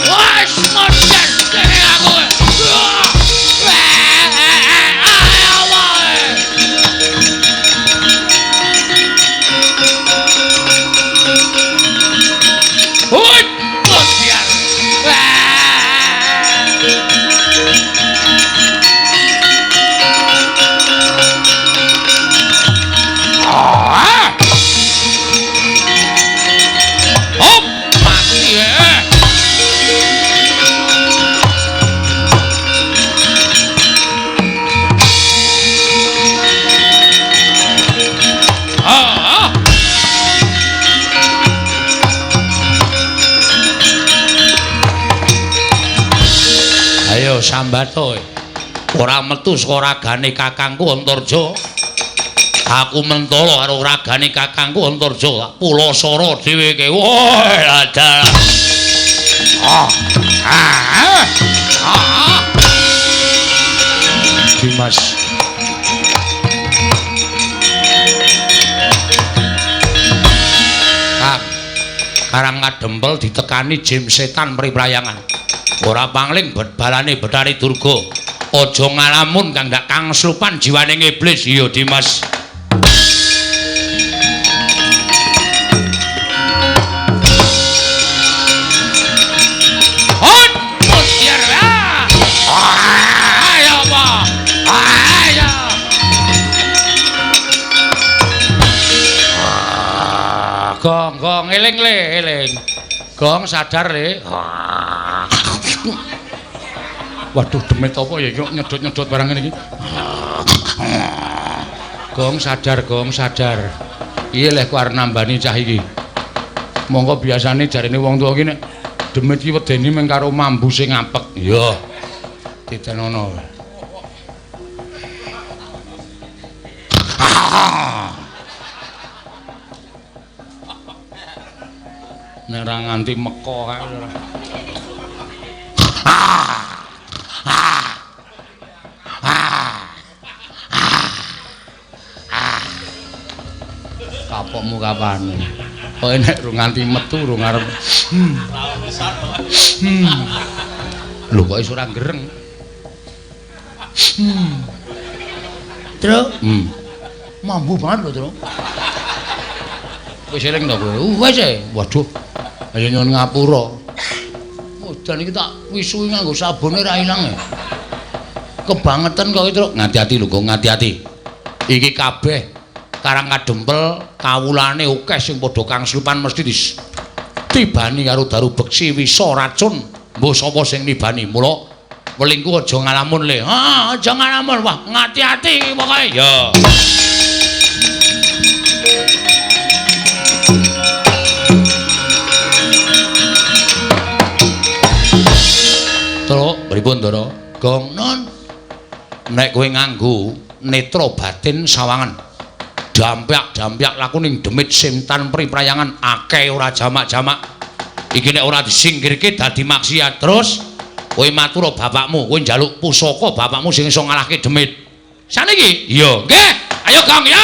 Wes modar jare aku. Ayo sambato. Ora metu saka ragane kakangku Antarja. Aku mentolo karo ragane kakangku Antarja. Pulasara dhewe ke. Woi, dalah. Ah. Ah. Ah. Dimas. Kang. Karang Kadempel ditekani jim setan priprayangan. Ora pangling balane Bathari Durga. Aja ngalamun kang ndak Kang Slupan jiwane iblis. Iya Dimas. Hot, mutiar. Ayo apa? Ayo. Gong, gong, eling le, eling. Gong sadar le. Waduh demit apa ya kok nyedot-nyedot barang ngene iki. Gong sadar, gong sadar. Piye leh ku arep nambani cah iki. Monggo biasane jarene wong tuwa iki nek demit iki wedeni mung karo mambu sing apek. Iya. Titenono. Nek ora nganti meko kae ora. Kapokmu kapan? Kowe nek rung nganti metu rung arep. Lho kok iso ora gereng? Truk. Mambu banget lho, Truk. Wis eling to kowe? Wis e. Waduh. Ayo nyuwun ngapura. Udan iki tak wisuhi nganggo sabune ra ilang e. Kebangetan kok iki, Truk. Ngati-ati lho, Gong, ngati-ati. Iki kabeh Karang Kadempel kawulane akeh sing padha Kang Slupan mesti ditibani karo daru beksi wisa racun. Mbuh sapa sing nibani? Mula Welingku aja ngalamun le. Ha, aja ngalamun. Wah, ngati-ati pokoke. Ya. Truk, pripun, Ndara? Gong, non. Nek kowe nganggo netra batin sawangan. Dampyak-dampyak laku ning demit simtan priprayangan akeh ora jamak-jamak. Iki nek ora disingkirke dadi maksiat. Terus kowe matur bapakmu, kowe njaluk pusaka bapakmu sing iso ngalahke demit. Saniki? Iya, nggih. Ayo Gong ya.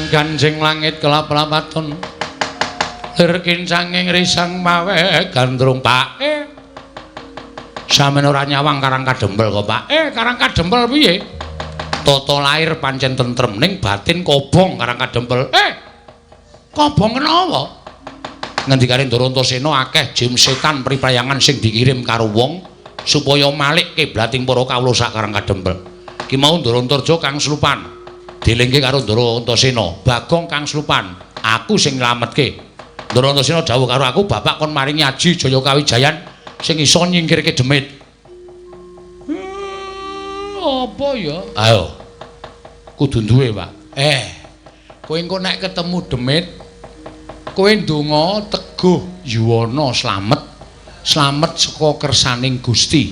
Ganjing langit kelap-lapatun lir kincanging risang mawe gandrung Pak. Sampeyan ora nyawang Karang Kadempel kok Pak. Karang Kadempel piye? Tata lahir pancen tentrem ning batin kobong Karang Kadempel. Kobong kenapa? Ngendikane Ndara Antasena akeh jim setan priprayangan sing dikirim karo wong supaya malik kiblating para kawula sak Karang Kadempel. Ki mau Ndara Antarja kang slupan. Dilingke karo Ndara Antasena, Bagong kang slupan, aku sing nylametke. Ndara Antasena dawuh karo aku, bapak kon maringi aji Jaya Kawijayan sing iso nyingkirke demit. Apa ya? Ayo. Kudu duwe, Pak. Kowe engko nek ketemu demit, kowe ndonga teguh yuwana slamet, slamet saka kersaning Gusti.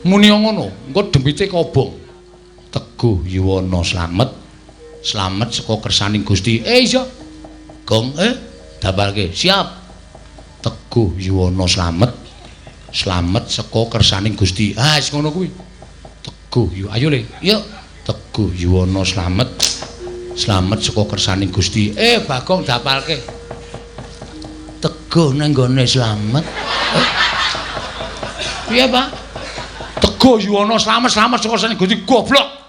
Muni ngono, engko demite kobong. Teguh yuwana slamet, slamet saka kersaning Gusti. Iya. Gong, dapalke. Siap. Teguh yuwana slamet, slamet saka kersaning Gusti. Ah, wis ngono kuwi. Teguh yu, ayo le. Yuk. Teguh yuwana slamet, slamet saka kersaning Gusti. Bagong dapalke. Teguh nang nggone slamet. Piye, Pak? Teguh yuwana slamet, slamet saka kersaning Gusti. Goblok.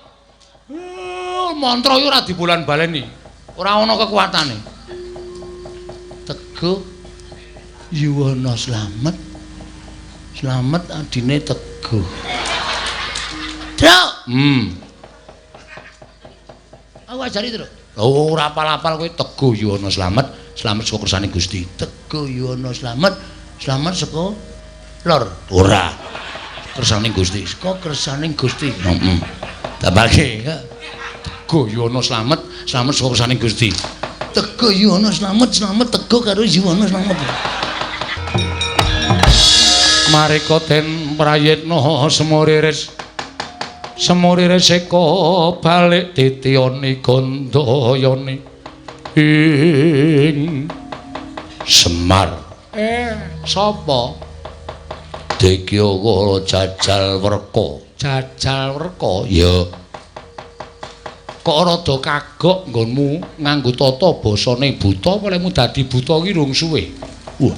Mantra iki ora dibolan-baleni. Ora ana kekuatane. Teguh yuwana slamet, slamet adine teguh. Truk. Aku ajari, Truk. Oh, ora apal-apal kowe. Teguh yuwana slamet, slamet saka kersane Gusti. Teguh yuwana slamet, slamet saka lor. Ora. Kersaning Gusti. Saka kersaning Gusti. Heeh. Tambahke. Teguh yuwana slamet, slamet saka kersaning Gusti. Teguh yuwana slamet, slamet teguh karo yuwana slamet. Mareka den prayitna semuriris. Semuriris eka balik titiyani gandayani ing Semar. Sapa? Dekya kala jajal werka. Jajal werka? Ya. Kok rada kagok nggonmu nganggo tata basane buta apa lemu dadi buta ki rung suwe. Wah.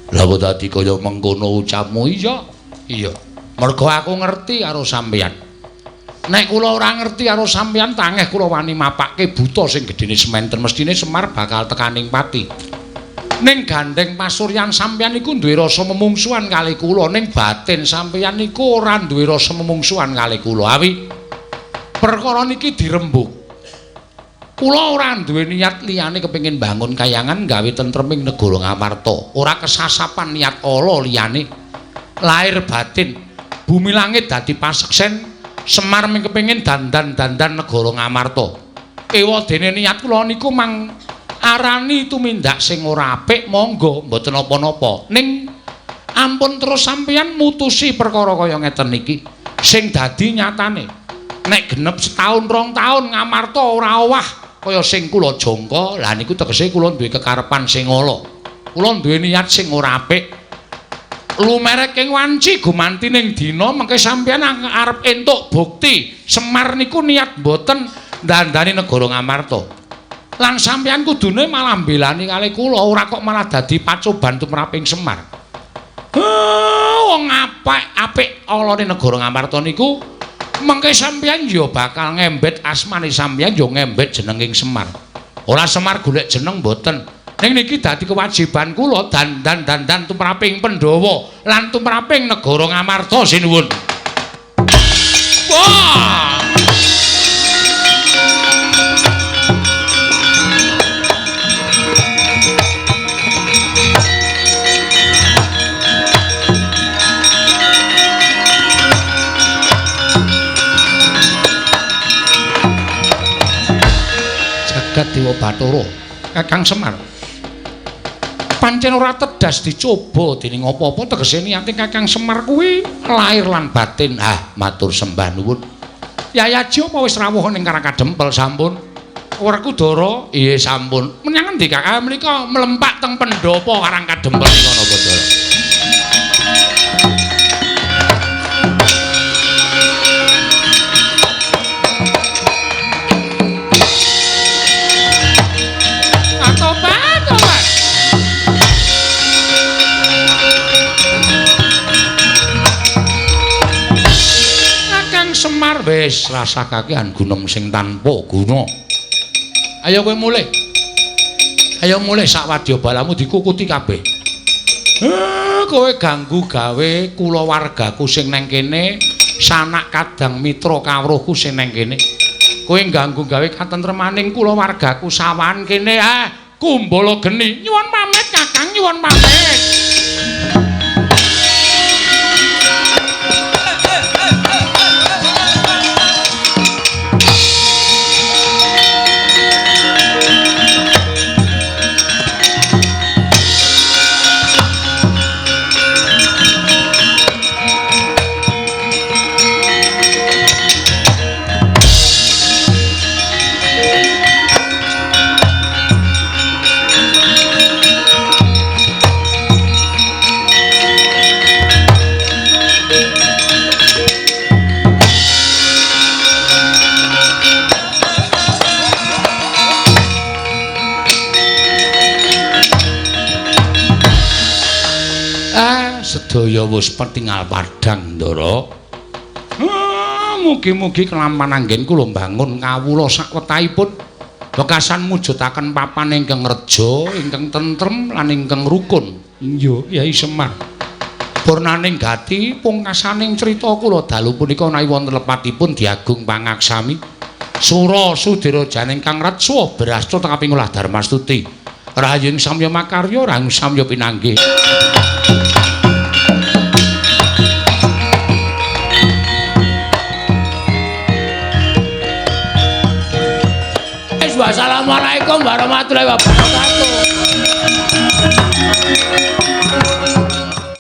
Lah kok dadi kaya mengkono ucapmu? Iya. Iya. Mergo aku ngerti karo sampeyan. Nek kula ora ngerti karo sampeyan tangeh kula wani mapake buta sing gedene sementen mestine Semar bakal tekaning pati. Ning gandeng pasuryan sampeyan iku duwe rasa memungsuhan kali kula, ning batin sampeyan niku ora duwe rasa memungsuhan kali kula. Awi perkara niki dirembug. Kula ora duwe niat liyane kepengin bangun kayangan gawe tentreming negara Ngamarta. Ora kesasapan niat ala liyane. Lahir batin bumi langit dadi paseksen Semar ming kepengin dandan-dandan negara Ngamarta. Ewa dene niat kula niku mang arani tumindak sing ora apik monggo mboten napa-napa. Ning ampun terus sampeyan mutusi perkara kaya ngeten iki sing dadi nyatane. Nek genep setahun rong taun Ngamarta ora owah kaya sing kula jangka, lha niku tegese kula duwe kekarepan sing ala. Kula duwe niat sing ora apik. Lumerek ing wanci gumanti ning dina mengke sampeyan arep entuk bukti Semar niku niat mboten ndandani negara Ngamarta. Lan sampeyan kudune malah mbelani kalih kula, ora kok malah dadi pacoban tumraping Semar. Wong apik alane negara Ngamarta niku mengke sampeyan ya bakal ngembet asmane sampeyan ya ngembet jenenging Semar. Ora Semar golek jeneng mboten. Ning niki dadi kewajiban kula dandan-dandan tumraping Pandhawa lan tumraping negara Ngamarta sinuwun. Wah! Jagat Dewa Bathara Kakang Semar. Pancen ora tedas dicoba dening apa-apa tegese niate Kakang Semar kuwi lahir lan batin. Ah, matur sembah nuwun. Yayaji apa wis rawuh ning Karang Kadempel sampun? Werkudara, iya sampun. Menyang endi Kakang? Menika mlempak teng pendhapa Karang Kadempel nika napa Ndara? Semar wis rasa kakehan gunem sing tanpa guna. Ayo kowe mulih. Ayo mulih sak wadya balamu dikukuti kabeh. Kowe ganggu gawe kulawargaku sing nang kene, sanak kadang mitra kawruhku sing nang kene. Kowe ganggu gawe katentremaning kulawargaku sawan kene. Ah, kumbala geni. Nyuwun pamit Kakang, nyuwun pamit. Sedaya wis petingal padhang Ndara. Mugi-mugi kelampan anggen kula mbangun kawula sakwetahipun wekasan mujudaken papan ingkang reja, ingkang tentrem lan ingkang rukun. Iya, Kyai Semar. Purnaning gati pungkasaning crita kula dalu punika menawi wonten lepatipun diagung pangaksami. Sura sudira janing kang retsa brasta tengaping olah darmastuti. Rahayung samya makarya, rahayung samya pinanggih. Wassalamualaikum warahmatullahi wabarakatuh.